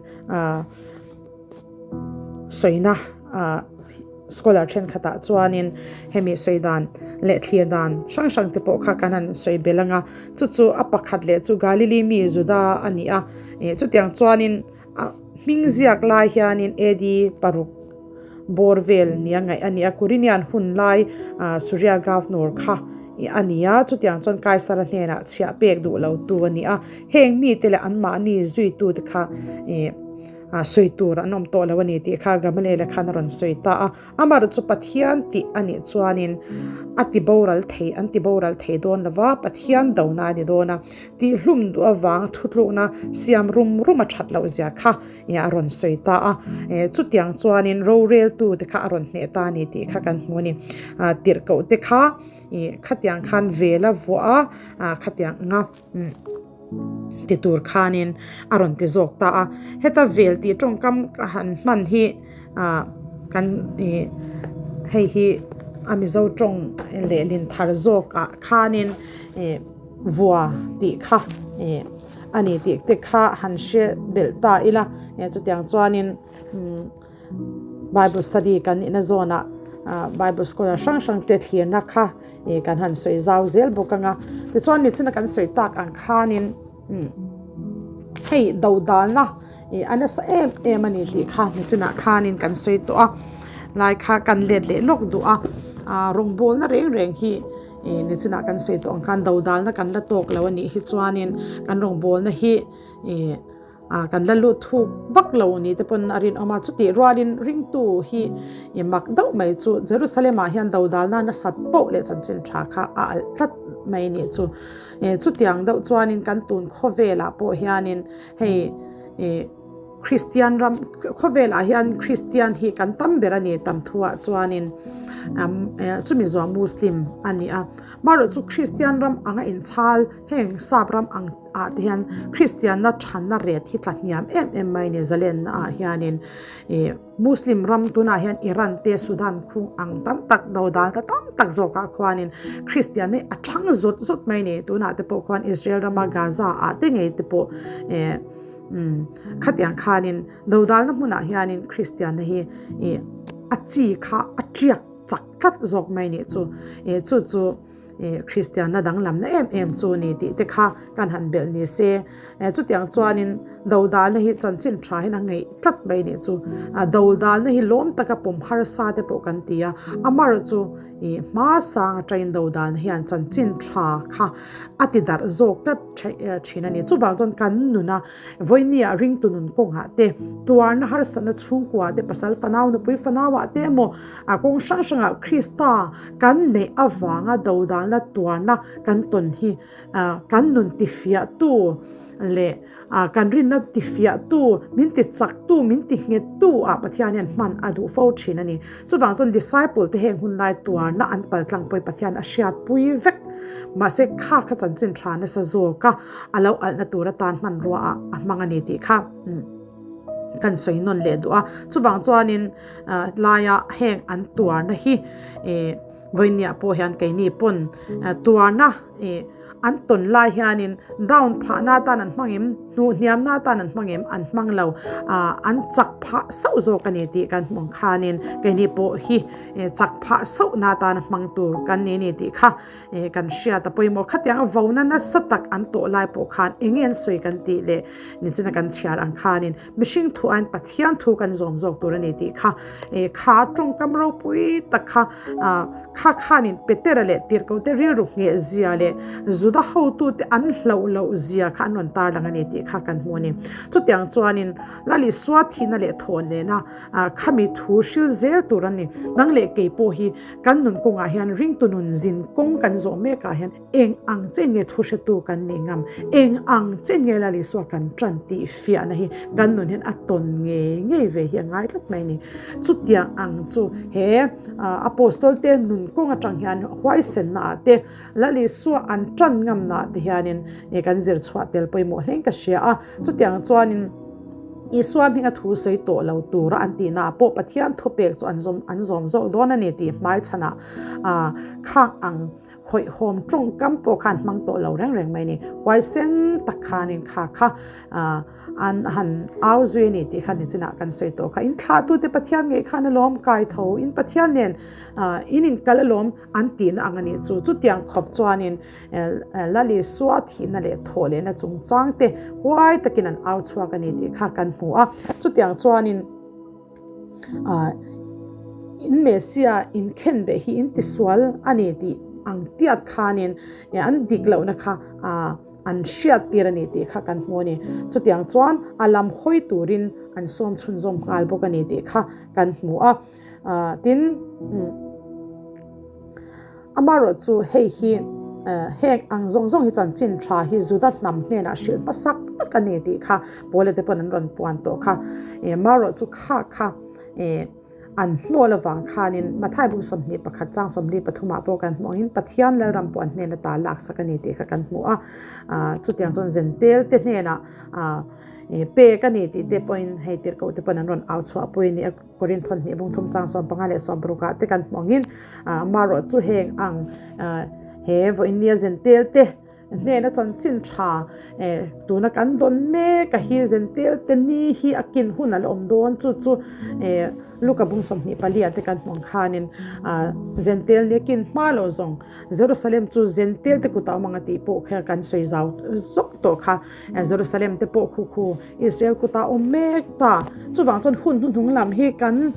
sawina scholar thenkhatah chuanin hemi sawi dan leh thlir dan hrang hrang te pawh kha kan han sawi belh ang a, chu chu a pakhat leh chu Galili mi Juda a ni a, chutiang chuanin. A hming ziak lai hianin AD paruk bawr vel nia ngaih a ni a, Kurinian hun lai Suria Governor kha a ni a, chutiang chuan Kaisara hnenah chhiah pek duh lo tu a ni a, heng mite leh anmahni zuitute kha sawi tur an awm tawh lo a ni tih kha Gamaliela khan a rawn sawi ta a. Amaherawh chu Pathian tih a nih chuanin a ti boral thei, an ti boral thei dawn lo va, Pathian dona a ni dawn a, tihhlum duh avanga thutlukna siam rum rum a that loh zia kha a rawn sawi ta a. Chutiang chuanin roreltu te kha a rawn hneh ta a ni tih kha kan hmu a ni. Tirhkoh te kha khatiang khan vel a vuah a, khatiang anga ti tur khanin a rawn ti zawk ta a. Heta vel tih tawngkam ka han hman hi ah kan ih hei hi a mizo tawng lehlin thar zawk ah khanin ih vua tih kha ih a ni tih te kha han hre belh ta ila chutiang chuanin umm. Bible study kan nihna zawnah Bible scholar hrang hrang te thlirna kha ih kan han sawi zau zel bawk ang a. Tichuan nichina kan sawi tak ang khanin hei dodalna ih a nasa em em a ni tih kha nichinah khanin kan sawi tawh a. Lai kha kan let leh lawk duh a, rawngbawlna reng reng hi ih nichinah kan sawi tawh ang khan dodalna kan la tawk lo a nih hi chuanin kan rawngbawlna hi ih. Ah kan la lut thuk vak lo ni te pawn a rinawm a, chutih rualin ringtu hi i mak deuh mai chu Jerusalem ah hian dodalna nasat poh leh chanchin tha kha a alh tlat mai nih chu. Chutiang deuh chuanin kan tun khawvelah pawh hianin hei ih Kristian ram khawvelah hian Kristian hi kan tam ber a ni tam thuah chuanin chumi zuah Muslim a ni a, marawh chu Kristian ram anga inchhal heng sap ram ang ah te hian Kristianna thanna ret hi tla hniam em em mai a ni zalenna ah hianin ih Muslim ram tunah hian Iran te Sudan khung ang tam tak do dan ta tam tak zawk ah khuanin Kristianna hi a thang zawt zawt mai a ni tunah te pawh khuan Israel rama Gaza ah te ngei te pawh ih umm khatiang khanin do dalna hmunah hianin Kristianna hi ih a chi kha a tiak chak tlat zawk mai a nih chu ih chu chu. Kristianna danglamna em em chu ni tih te kha kan han belh ni se. Chutiang chuanin dodalna hi chanchin tha hian a ngeih tlat mai nih chu. Dodalna hi lawm taka pawm harsa te pawh kan ti a, amaherawh chu hma sang atangin dodalna hian chanchin tha kha a ti darh zawk tlat thin a ni. Chuvang chuan kan nuna Vawinia ringtu nun kawngah te, tuarna harsatna chhungkua te, pasal fanau, nupui fanauah te emaw, a kawng hrang hrangah Krista kan neih avanga dodalna tuarna kan tawn hi kan nun tifiahtu leh kan rinna tifiahtu, min tichaktu, min tinghettu ah Pathian hian hman a duh fo thin a ni. Chuvang chuan disciple te heng hun lai tuarna an paltlang pawhin Pathian a hriatpui vek. Mahse kha kha chanchin tha nasa zawk a. a lo alhna tur atan hmanrua ah a hmang a ni tih kha kan sawi nawn leh duh a. Chuvang chuanin laia heng an tuarna hi vawinia pawh hian keini pawn tuarna ih. an tawn lai hianin down phahna atan an hmang em, hnuh hniamna atan an hmang em, an hmang lo, an chak phah sauh zawk a ni tih kan hmuh ang khanin keini pawh hi chak phah sauhna atana hmang tur kan ni a ni tih kha kan hriat a pawimawh. Khatiang a vona nasa tak an tawh lai pawh khan eng nge an sawi kan tih leh nichina kan chhiar ang khanin mihring thu aiin Pathian thu kan zawm zawk tur a ni tih kha kha tawngkam ropui tak kha kha khanin Petera leh Tirhkohte rilru ngheh zia leh Juda hotute an hlauh loh zia kha an rawn tarlang a ni tih kha kan hmu a ni. Chutiang chuanin Lalisua thihna leh thawh nena khami thu hril zel tur a ni. Nang leh kei pawh hi kan nun kawngah hian ringtu nun zin kawng kan zawh mekah hian eng ang chen nge thu hretu kan nih ngam, eng ang chen nge Lalisua kan tan tih fiahna hi kan nun hian a tawn ngei ngei ve hi a ngai tlat mai a ni. Chutiang ang chu he Apostol te nun kawng atang hian huaisenna ah te, Lalisua an tan ngamna ah te hianin kan zir chhuah tel pawimawh hlein ka hria a. Chutiang chuanin Isua hminga thu sawi tawh lo tura an tihna ah pawh Pathian thupek chu an zawm an zawm zawk dawn a ni tih hmaichhanah khang ang hawihhawm tawngkam pawh khan hmang tawh lo reng reng mai a ni. Huaisen tak khanin kha kha an han au zui a ni tih kha nichinah kan sawi tawh kha. In thlahtute Pathian ngei khan alawm kai tho, in Pathian nen in inkal alawm an tihna ang a nih chu. Chutiang khawp chuanin Lalisua thihna leh thawh lehna chungchang te huai takin an au chhuak a ni tih kha kan hmu a. Chutiang chuanin in Messiah in khen beh hi in tisual a ni tih ang tiat khanin an dik lohna kha an hriat tir a ni tih kha kan hmu a ni. Chutiang chuan a lam hawi turin an sawm chhunzawm nghal bawk a ni tih kha kan hmu a. Tin, Amaherawh chu hei hi heng ang zawng zawng hi chanchin tha hi Juda hnam hnenah hrilh hmasak vek a ni tih kha Paula te pawn an rawn puan tawh kha. Amaherawh chu kha kha an hnawl avang khanin Mathai bung 21 chang 43 ah pawh kan hmuh angin Pathian Lalram pawh an hnen ata laksak a ni tih kha kan hmu a. Chutiang chuan Zentel te hnenah pek a ni tih te pawhin hei tirhkoh te pawn an rawn au chhuah pui a ni a. Korinth thawhnih bung thum chang 15 leh 60 ah te kan hmuh angin amaherawh chu heng ang he vawinia zentel te hnena chanchin tha tuna kan dawn mek a hi zentel te ni hi a kin hun a la awm dawn chu chu Luka bung 24 ah te kan hmuh ang khanin zentel ni a kin hma lo zawng Jerusalem chu zentel te kutah awm ang a tih pawh kha kan sawi zau zawk tawh kha Jerusalem te pawh khu khu Israel kutah awm mek ta. Chuvang chuan hun hnuhnung lam hi kan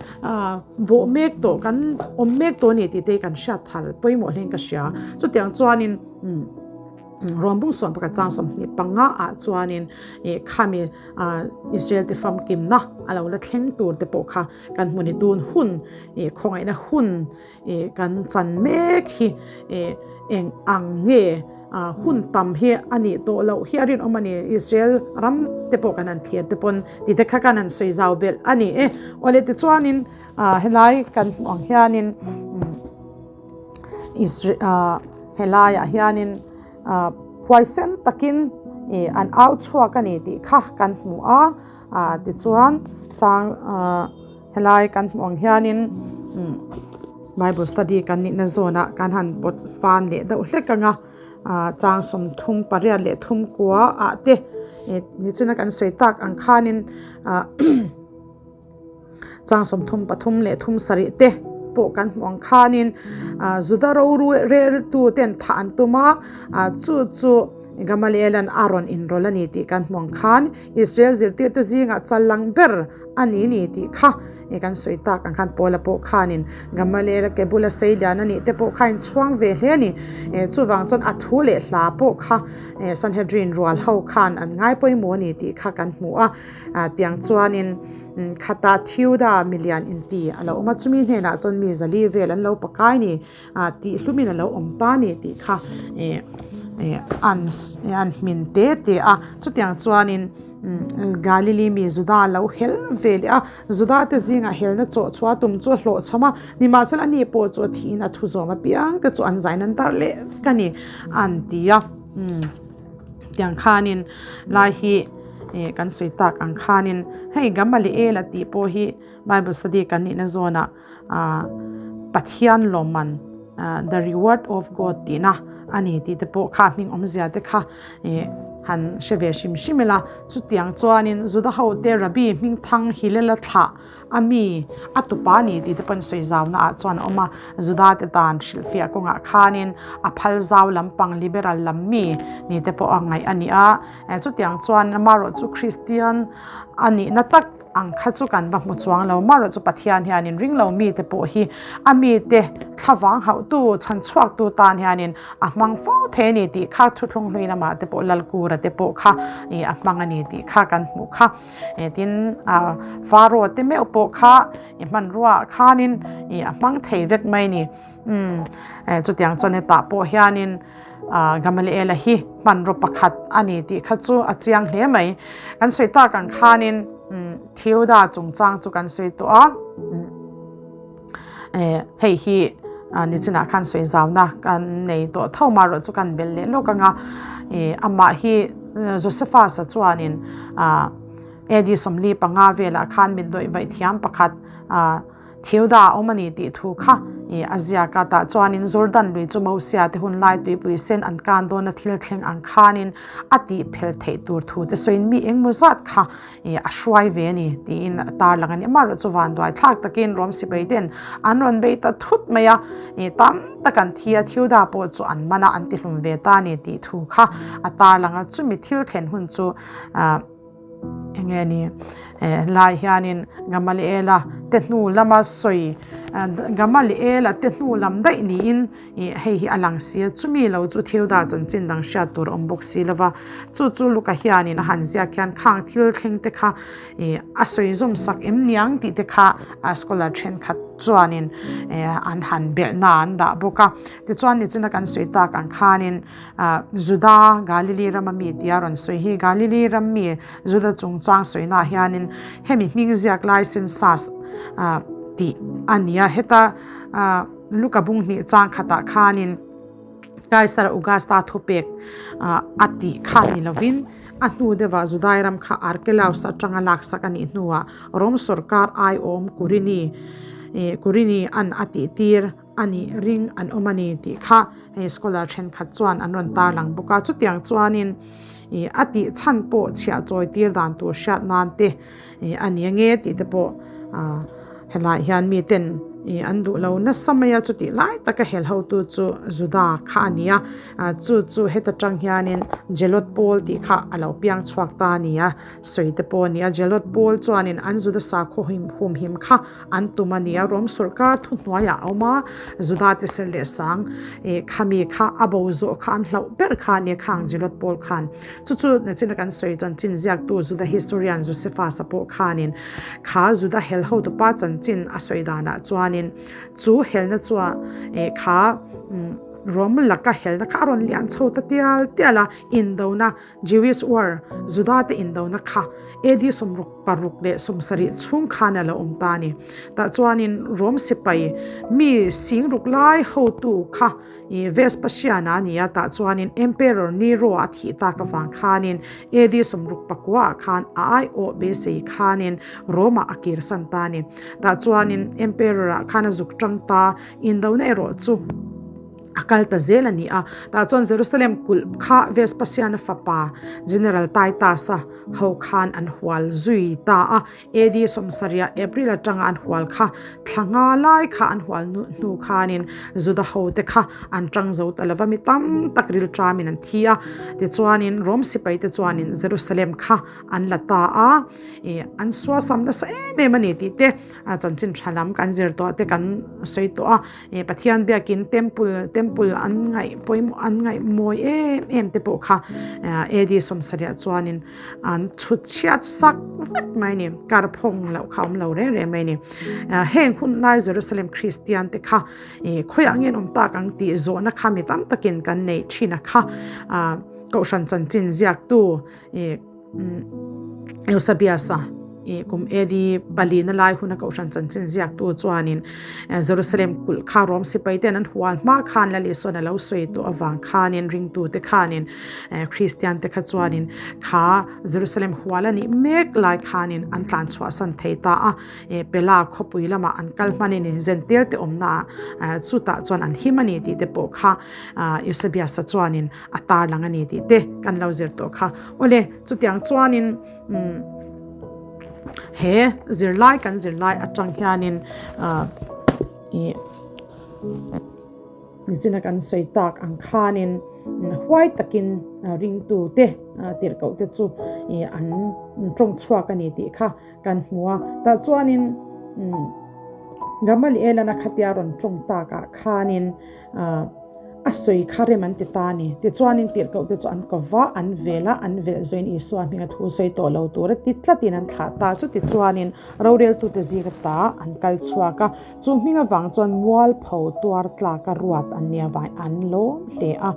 bawh mek tawh, kan awm mek tawh a ni tih te hi kan hriat thar pawimawh hlein ka hria. Chutiang chuanin Rawmbung sawm pakhat chang 25 ah chuanin khami Israel te famkimna a lo la thleng tur te pawh kha kan hmu ni. Tun hun khawngaihna hun Kan chan mek hi eng ang nge hun tam hi a nih tawh loh hi a rinawm a ni. Israel ram te pawh kan han thlir te pawn ti te kha kan han sawi zau belh a ni e. Awle tichuanin helai kan hmuh ang hianin helaiah hianin huaisen takin an au chhuak a ni tih kha kan hmu a. Tichuan chang. Helai kan hmuh ang hianin Bible study kan nihna zawnah kan han pawt fan leh deuh hlek ang a, chang 38 leh thum kua ah te nichina kan sawi tak ang khanin chang 33 leh thum sarih te pawh kan hmuh ang khanin Juda roreltu ten thah an tum a, chu chu Gamaliel-a'n a rawn inrawlh a ni tih kan hmuh ang khan Israel zirtirte zingah chal lang ber a ni ni tih kha kan sawi tak ang khan Paula pawh khanin Gamaliel-a ke bula sei lian a nih te pawh kha a inchhuang ve hle a ni. Chuvang chuan a thu leh hla pawh kha Sanhedrin rual ho khan an ngai pawimawh a ni tih kha kan hmu a. Tiang chuanin khata Theuda milian inti a lo awm a, chumi hnenah chuan mi zali vel an lo pakai ni. Tih hlumin a lo awm ta ni tih kha an an hmin te te a. Chutiang chuanin Galili mi Juda a lo hel ve leh a, Juda te zingah helna chawh chhuah tum chu a hlawhchham a, nimahsela ani pawh chu a thihin a thu zawm apiang te chu an zain an darh leh vek a ni an ti a. Tiang khanin lai hi kan sawi tak ang khanin hei Gamaliel-a tih pawh hi Bible study kan nihna zawnah Pathian lawmman, the reward of God tihna a ni tih te pawh kha hming awmzia te kha ih han hre ve hrim hrim ila. Chutiang chuanin Juda hote Rabbi hming thang Hillel-a thlah a mi a tupa ni tih te pawhin sawi zauna ah chuan a awm a. Juda te dan hrilhfiah kawngah khanin a phal zau lampang liberal lam mi ni te pawh a ngaih a ni a. Chutiang chuan amaherawh chu Kristian a nihna tak ang kha chu kan va hmu chuang lo. Amaherawh chu Pathian hianin ringlo mite pawh hi a mite thlavang hauhtu chhan chhuaktu tan hianin a hmang fo thei a ni tih kha thuthlung hlui lamah te pawh Lalkura te pawh kha ih a hmang a ni tih kha kan hmuh kha. Tin Pharaoh te meuh pawh kha i hmanrua ah khanin ih a hmang thei vek mai a ni. Umm chutiang chuan hetah pawh hianin Gamaliel-a hi hmanraw pakhat a ni tih kha chu a chiang hle mai. Kan sawi tak ang khanin Theuda chungchang chu kan sawi tawh a, hei hi nichinah khan sawi zauna kan nei tawh tho marawh chu kan belh leh lawk ang a, amah hi Josephus-a chuanin AD 45 velah khan mitdawih vaih thiam pakhat Theuda a awm a ni tih thu kha i a ziak a, tah chuanin Jordan lui chu Mosia te hun lai tuipui sen an kan dawna thil thleng ang khanin a tih phel theih tur thu te sawiin mi engmaw zat kha i a hruai ve a ni tiin a tarlang a ni. Amaherawh chu vanduai thlak takin Rom sipai ten an rawn bei ta thut mai a, i tam tak an thi a, Theuda pawh chu an man a, an tihlum ve ta a ni tih thu kha a tarlang a, chumi thil thlen hun chu ah. Enge ni lai hianin Gamaliela te hnu lama sawi Gamaliela te hnu lam daih niin ih hei hi a lang si a, chumi lo chu Theuda chanchin dang hriat tur a awm bawk si lova, chu chu Luka hianin a han ziak hian khang thil thleng te kha ih a sawi zawm sak em niang tih te kha a scholar thenkhat chuanin an han belhna an dah bawk a, tichuan nichina kan sawi tak ang khanin. Juda, Galili rama mi tia rawn sawi hi Galili ram mi Juda chungchang sawinaah hianin hemi hming ziak lai census tih a ni a. Heta Luka bung hnih chang khatah khanin Kaisar Augusta thupek a tih kha ni lovin a hnu deuhah Judai ram kha Arkelaus atanga laksak a nih hnuah Rom sawrkar aiawm Kurini Kurini an a tihtir a nih ring an awm a ni tih kha hei scholar thenkhat chuan an rawn tarlang bawk a, chutiang chuanin ih a tih chhan pawh chhiah chawi tir dan tur hriat nan te ih a ni ange tih te pawh ah helaiah hian miten ih an duh lo nasa mai a, chutih lai taka hel hotu chu Juda kha a ni a, ah chu chu heta tang hianin Jelot pawl tih kha a lo piang chhuak ta a ni a. Sawi te pawh a ni a, Jelot pawl chuanin an Juda sakhaw humhim kha an tum a ni a, Rom sawrkar thuhnuaiah a awm a, Juda te ser leh sang khami kha a bo zawh kha an hlauh ber kha a ni a, khang Jelot pawl khan. Chu chu nachina kan sawi chanchin ziaktu Juda historian Josephus-a pawh khanin kha Juda hel hotupa chanchin a sawi danah chuanin chu helna chua kha Rom laka helna kha a rawn lian chho ta tial tial a, indona Jewish War, Juda te indona kha AD 66 leh 70 chhung khan a lo awm ta a ni. Tah chuanin Rom sipai mi singruk lai hotu kha Vespasian-a a ni a, tah chuanin Emperor Nero a thih tak avang khanin AD 69 ah khan a aiawh beisei khanin Rome-ah a kirsan ta a ni. Tah chuanin Emperor-ah khan a zuk tang ta, indona erawh chu A kal ta zel a ni a, tah chuan Jerusalem kulh kha Vespasian-a fapa General Titus-a ho khan an hual zui ta a. AD 70 April atanga an hual kha thla nga lai kha an hual hnu khanin Juda hote kha an tang zo ta lova, mi tam tak rilṭamin an thi a. Tichuanin Rom sipaite chuanin Jerusalem kha an la ta a, ih an suasam nasa em em a ni tih te chanchin tha lam kan zir tawh te kan sawi tawh a. Ih Pathian biakin temple temple an ngaih pawimawh an ngaih mawi em em te pawh kha AD 70 chuanin an chhut chhiat sak vek mai a ni karphawng loh kha a awm lo reng reng mai a ni. Heng hun lai Jerusalem Kristian te kha ih khawiah nge an awm tak ang tih zawhna kha mi tam takin kan neih thin a kha ah kohhran chanchin ziaktu ih Eusebius-a. I kum AD palina lai huna Kohhran chanchin ziaktu chuanin Jerusalem kulh kha Rom sipai ten an hual hma khan Lal Isuan a lo sawi tawh avang khanin ringtute khanin Kristian te kha chuanin kha Jerusalem hual a nih mek lai khanin an tlan chhuahsan thei ta a, Pela khawpui lamah an kal hmanin in zentir te awmna ah chutah chuan an him a ni tih te pawh kha Eusebius-a chuanin a tarlang a ni tih te kan lo zir tawh kha. Awle, chutiang chuanin. He zirlai kan zirlai atang hianin ih nichina kan sawi tak ang khanin huai takin ringtu te tirhkoh te chu ih an tawng chhuak a ni tih kha kan hmu a tah chuanin Gamaliel-an a khatia rawn tawng takah khanin ah. A sawi kha rem an ti ta a ni. Tichuanin tirhkohte chu an ko va, an vel a, an velh zawin Isua hminga thu sawi tawh lo tura ti tlatin an thlah ta. Chutichuanin roreltute zing ata an kal chhuak a, chu hming avang chuan mualpho tuar tlaka ruat an nih avangin an lawm hle a.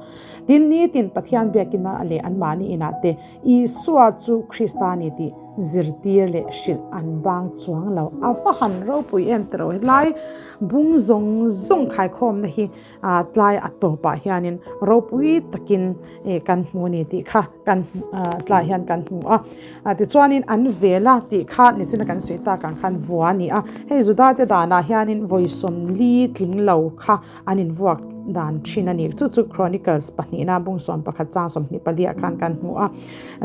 Tin, nitin Pathian biakina leh anmahni inah te Isua chu Krista a ni tih zirtir leh hrilh an bang chuang lo. A va han ropui em tiraw helai bung zawng zawng khaikhawmna hi tlai a tawpah hianin ropui takin kan hmu a ni tih kha kan tlai hian kan hmu a. Tichuanin an vel a tih kha nichina kan sawi tak ang khan vua a ni a. Hei Juda te danah hianin vawi sawmli tling lo kha an invuak dan thin a ni. Chu chu Chronicles pahnihna bung 11 chang 24 ah khan kan hmu a.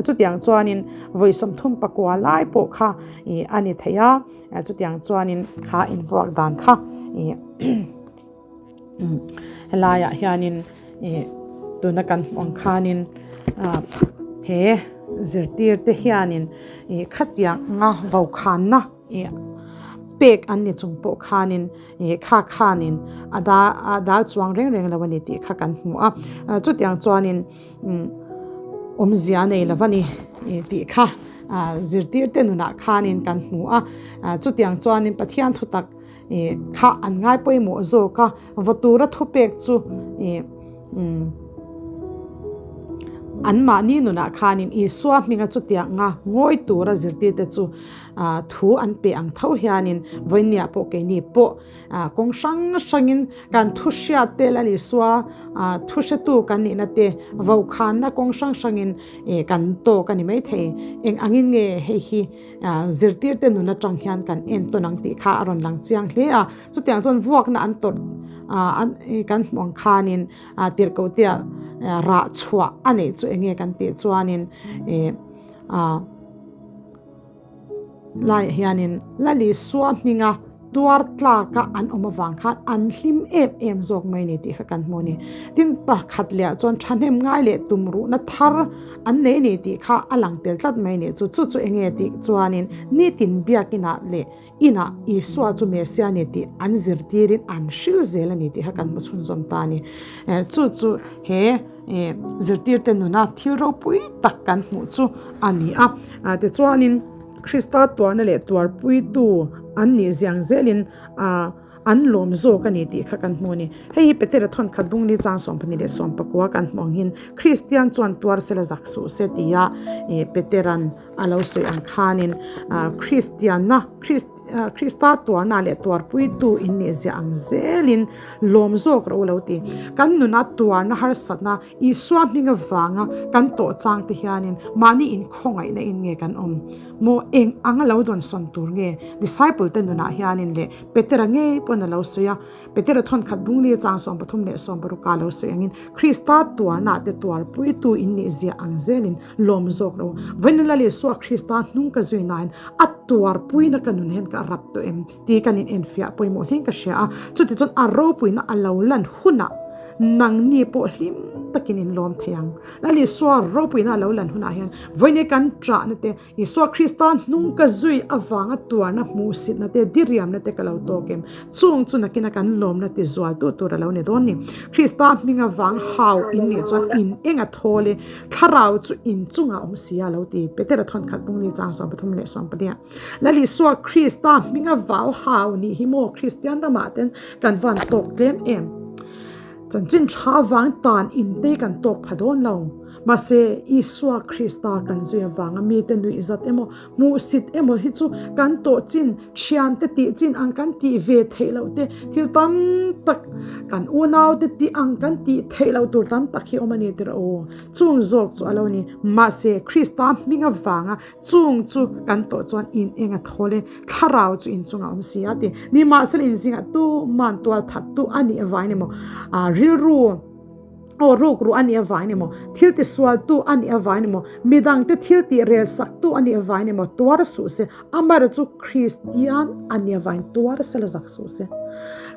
Chutiang chuanin vawi 39 lai pawh kha a ni thei a. Chutiang chuanin kha invuak dan kha helaiah hianin ih tuna kan hmuh ang khanin ah he zirtir te hianin ih khatiang anga vokhanna ih pek an ni chung pawh khanin ih kha khanin a da a dal chuang reng reng lo a ni tih kha kan hmu a chutiang chuanin umm awmzia a nei lo a ni tih kha ah zirtir te nunah khanin kan hmu a chutiang chuanin Pathian thutak Ih kha an ngai pawimawh zawk a, vaw tura thupek chu ih umm anmahni nunah khanin Isua hminga chutianga ngawi tura zirtirte chu ah thu an pe ang tho hianin vawinia pawh keini pawh ah kawng hrang hrangin kan thu hriat te Lal Isua ah thu hretu kan nihna te vokhanna kawng hrang hrangin ih kan tawk a ni maithei. Eng angin nge hei hi Zirtirte nun atang hian kan entawn ang tih kha a rawn lang chiang hle a. Chutiang chuan vuakna an tawrh kan hmuh ang khanin tirhkohtea rah chhuah a neih chu eng nge kan tih chuanin laiah hianin Lalisua hminga Tuar tlaka an awm avang khan an hlim em em zawk mai ni tih kha kan hmu a ni. Tin, pakhat leh ah chuan thahnem ngai leh tumruhna thar an nei ni tih kha a lang tel tlat mai ni. Chu chu chu eng nge tih chuanin nitin biakinah leh inah Isua chu Messiah ni tih an zirtirin an hril zel a ni tih kha kan hmu chhunzawm ta a ni. Chu chu he zirtirte nuna thil ropui tak kan hmuh chu a ni a. Tichuanin. Krista tuarna leh tuarpuitu an nih ziang zelin an lawm zawk a ni tih kha kan hmu a ni. Hei hi Petera thawn khat bung ni chang 12 leh 19 kan hmu angin Kristian chuan tuar sela zak suh se tia Petera'n a lo sawi ang khanin Kristianna, Krista tuarna leh tuarpuitu in nih ziah ang zelin lawm zawk rawh u lo ti. Kan nuna tuarna harsatna Isua hming avanga kan tawh chang te hianin mahni inkhawngaihna in nge kan awm? Maw eng anga lo dawnsawn tur nge? Disciple te nunah hianin leh Petera ngei pawn a lo sawi a, Petera thawnkhat bungli chang 13 leh 16 a lo sawi angin Krista tuarna te tuarpuitu in nih zia ang zelin lawm zawk lo. Vawiin Lal Isua Krista hnung ka zui nain a tuarpuina ka nun hian ka rap tawh em? Tih kan in enfiah pawimawh hlein ka hria a, chutichuan a ropuina a lo lan hunah nangni pawh hlim takin in lawm thei ang. Lal Isua ropuina a lo lan hunah hian vawiin kan ṭahna te, Isua Krista hnung ka zui avanga tuarna hmuhsitna te, diriamna te ka lo tawk em? Chung chu nakina kan lawmna ti zualtu tur a lo ni dawn ni. Krista hming avang hau in nih chuan in eng a thawl e, thlarau chu in chungah awm si a lo ti, Petera thawnkhat bungli chang 13 leh 14. Lal Isua Krista hminga vau hau nih hi maw Kristian ramah ten kan van tawk tlem em? Chanchin tha avang tan in te kan tawk pha dawn lo. Mahse, Isua Krista kan zui avanga mite nuihzat emaw, hmuhsit emaw hi chu kan tawh chin, thiante tih chin ang kan tih ve theih loh te, thil tam tak kan unaute tih ang kan tih theih loh tur tam tak hi awm a ni tirh aw. Chung zawk chu a lo ni. Mahse, Krista hming avanga chung chu kan tawh chuan in eng a thawl e, thlarau chu in chungah a awm si a ti. Nimahsela inzingah tuman tualthattu a nih avangin emaw, rilru, Aw ruk ruh a nih avangin emaw, thil tisualtu a nih avangin emaw, midangte thil tih rel saktu a nih avangin emaw tuar suh se, amaherawh chu Kristian a nih avangin tuar se la zak suh se.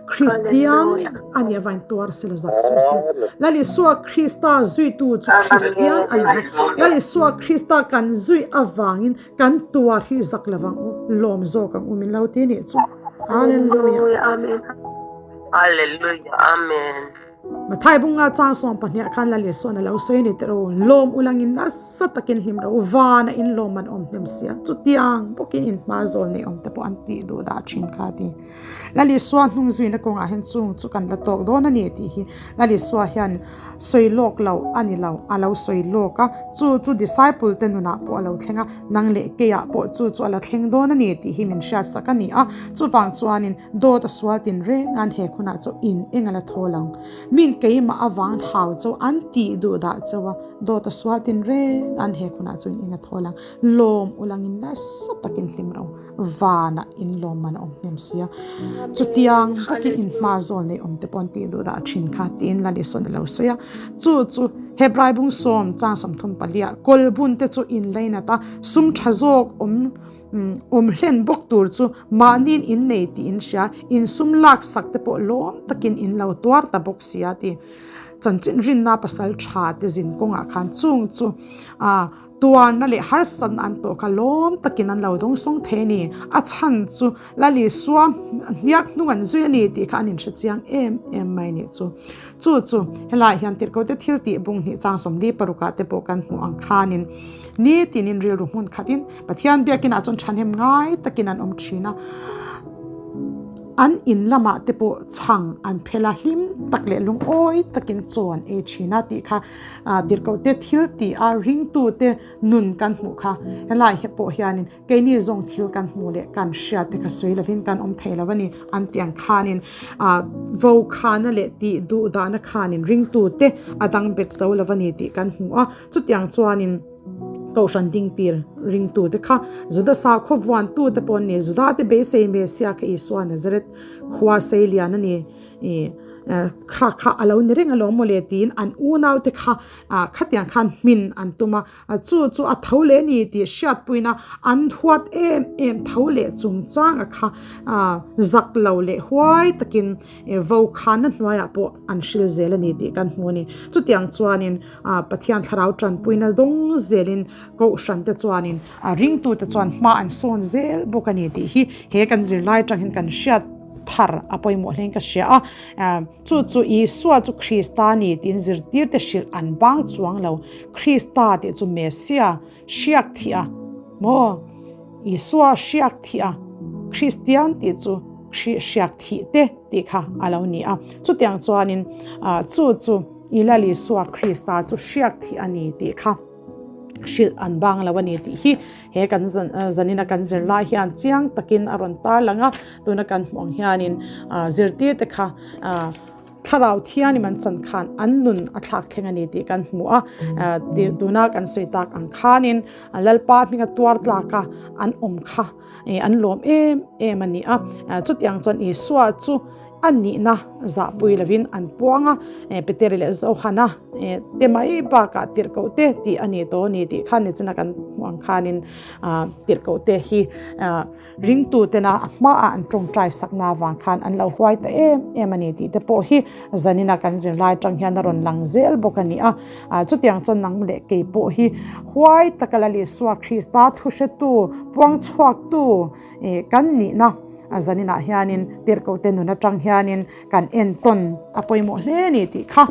Kristian a nih avangin tuar se la zak suh se. Lal Isua Krista zuitu chu Kristian a ni a, Lal Isua Krista kan zui avangin kan tuar hi zak lo ang u, lawm zawk ang u min lo ti nih chu. Hallelujah. Hallelujah. Amen. Mathai bunga chang 12 khan Lal Isuan a lo sawi a ni teh rawh u, lawm ulangin nasa takin hlim rawh u, vana in lawm an awm hnem sia, chutiang bawkin in hma zawl nei awm te pawh an tih duh dah thin kha a ti. Lal Isua hnung zuina kawngah hian chung chu kan la tawk dawn a ni tih hi Lal Isua hian sawi lawk lo a ni lo, a lo sawi lawk a, chu chu disciple te nunah pawh a lo thleng a, nang leh keiah pawh chu chu a la thleng dawn a ni tih hi min hriatsak a ni a, chuvang chuanin Dawt a sual tin reng an he khunah chaw in eng a la thawl ang. Min keimah avang hau chaw an tih duh dah chaw a, dawt a sual tin reng an he khunah chaw in eng a thawl ang. Lawm ulangin nasa takin hlim ro vanah in lawm man a awm hnem sia. Chutiang bawkin in hma zawl nei awm te pawh an tih duh dah thin kha tiin Lalisawn a lo sawi a. Chu chu Hebrai bung sawm chang 34 ah kawlbun te chu in lainat a, sum tha zawk awm Awm hlen bawk tur chu mahniin in nei tih in hria, in sum lak sak te pawh lawm takin in lo tuar ta bawk si a ti. Chanchin rinna pasal tha te zin kawngah khan chung chu tuarna leh harsatna an tawh kha lawm takin an lo dawng sawng thei a ni. A chhan chu Lalisua hniak hnung an zui a ni tih kha an inhre chiang em em mai nih chu. Chu chu helaiah hian tirhkote thil tih bung hnih chang 46 ah te pawh kan hmuh ang khanin nitinin rilru hmun khatin Pathian biakinah chuan thahnem ngai takin an awm thin a, an in lamah te pawh chhang an phel a, hlim tak leh lungawi takin chaw an ei thin a tih kha tirhkohte thil tih a ringtute nun kan hmuh kha. Helai he pawh hianin keini zawng thil kan hmuh leh kan hriat te kha sawi lovin kan awm thei lo a ni an tih ang khanin vokhana leh tih duhdahna khanin ringtute a dang bet zo lo a ni tih kan hmu a, chutiang chuanin. Kohhran dingtir ringtute kha Juda sakhaw vuantute pawh an ni. Judate beisei Messiah kha Isua Nazareth khua sei lian a ni. Kha kha a lo ni reng alawm mawle tiin an unaute kha khatiang khan hmin an tum a. Chu chu a tho leh a ni tih hriatpuina an huat em em tho leh chungchanga kha zak lo leh huai takin vokhana hnuaiah pawh an hril zel a ni tih kan hmu a ni. Chutiang chuanin Pathian thlarau tanpuina dawng zelin Kohhran te chuanin ringtute chuan hma an sawn zel bawk a ni tih hi he kan zirlai atang hian kan hriat thar a pawimawh hlein ka hria a. Chu chu Isua chu Krista a ni tiin zirtirte hrilh an bang chuang lo. Krista tih chu Messia hriak thih a maw? Isua hriak thih a, Kristian tih chu hriak thih te tih kha a lo ni a. Chutiang chuanin chu chu Ila Isua Krista chu hriak thih a ni tih kha hrilh an bang lo a ni tih hi he kan zanina kan zirlai hian chiang takin a rawn tar lang a. Tuna kan hmuh ang hianin zirtirte kha thlarau thianim an chan khan an nun a thlak thleng a ni tih kan hmu a. Tuna kan sawi tak ang khanin Lalpa hminga tuar tlaka an awm kha an lawm em em a ni a. Chutiang chuan Isua chu A nihna zahpui lovin an puang a, Peteri leh Johana te mai bakah tirhkoh te tih a ni tawh a ni tih khan nichina kan hmuh ang khanin tirhkoh te hi ringtutena a hmaah an tawngtai sakna avang khan an lo huai ta em em a ni tih te pawh hi zanina kan zirlai atang hian a rawn lang zel bawk a ni a. Chutiang chuan nang leh kei pawh hi huai taka Lal Isua Krista thuhretu, puangchhuaktu kan nihna zaninah hianin tirhkohte nun atang hianin kan entawn a pawimawh hle a ni tih kha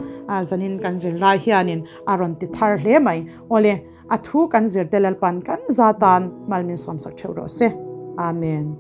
zanin kan zirlai hianin a rawn ti thar hle mai. Awle, a thu kan zirte Lalpan kan za tan mal min sawmsak theuh rawh se. Amen.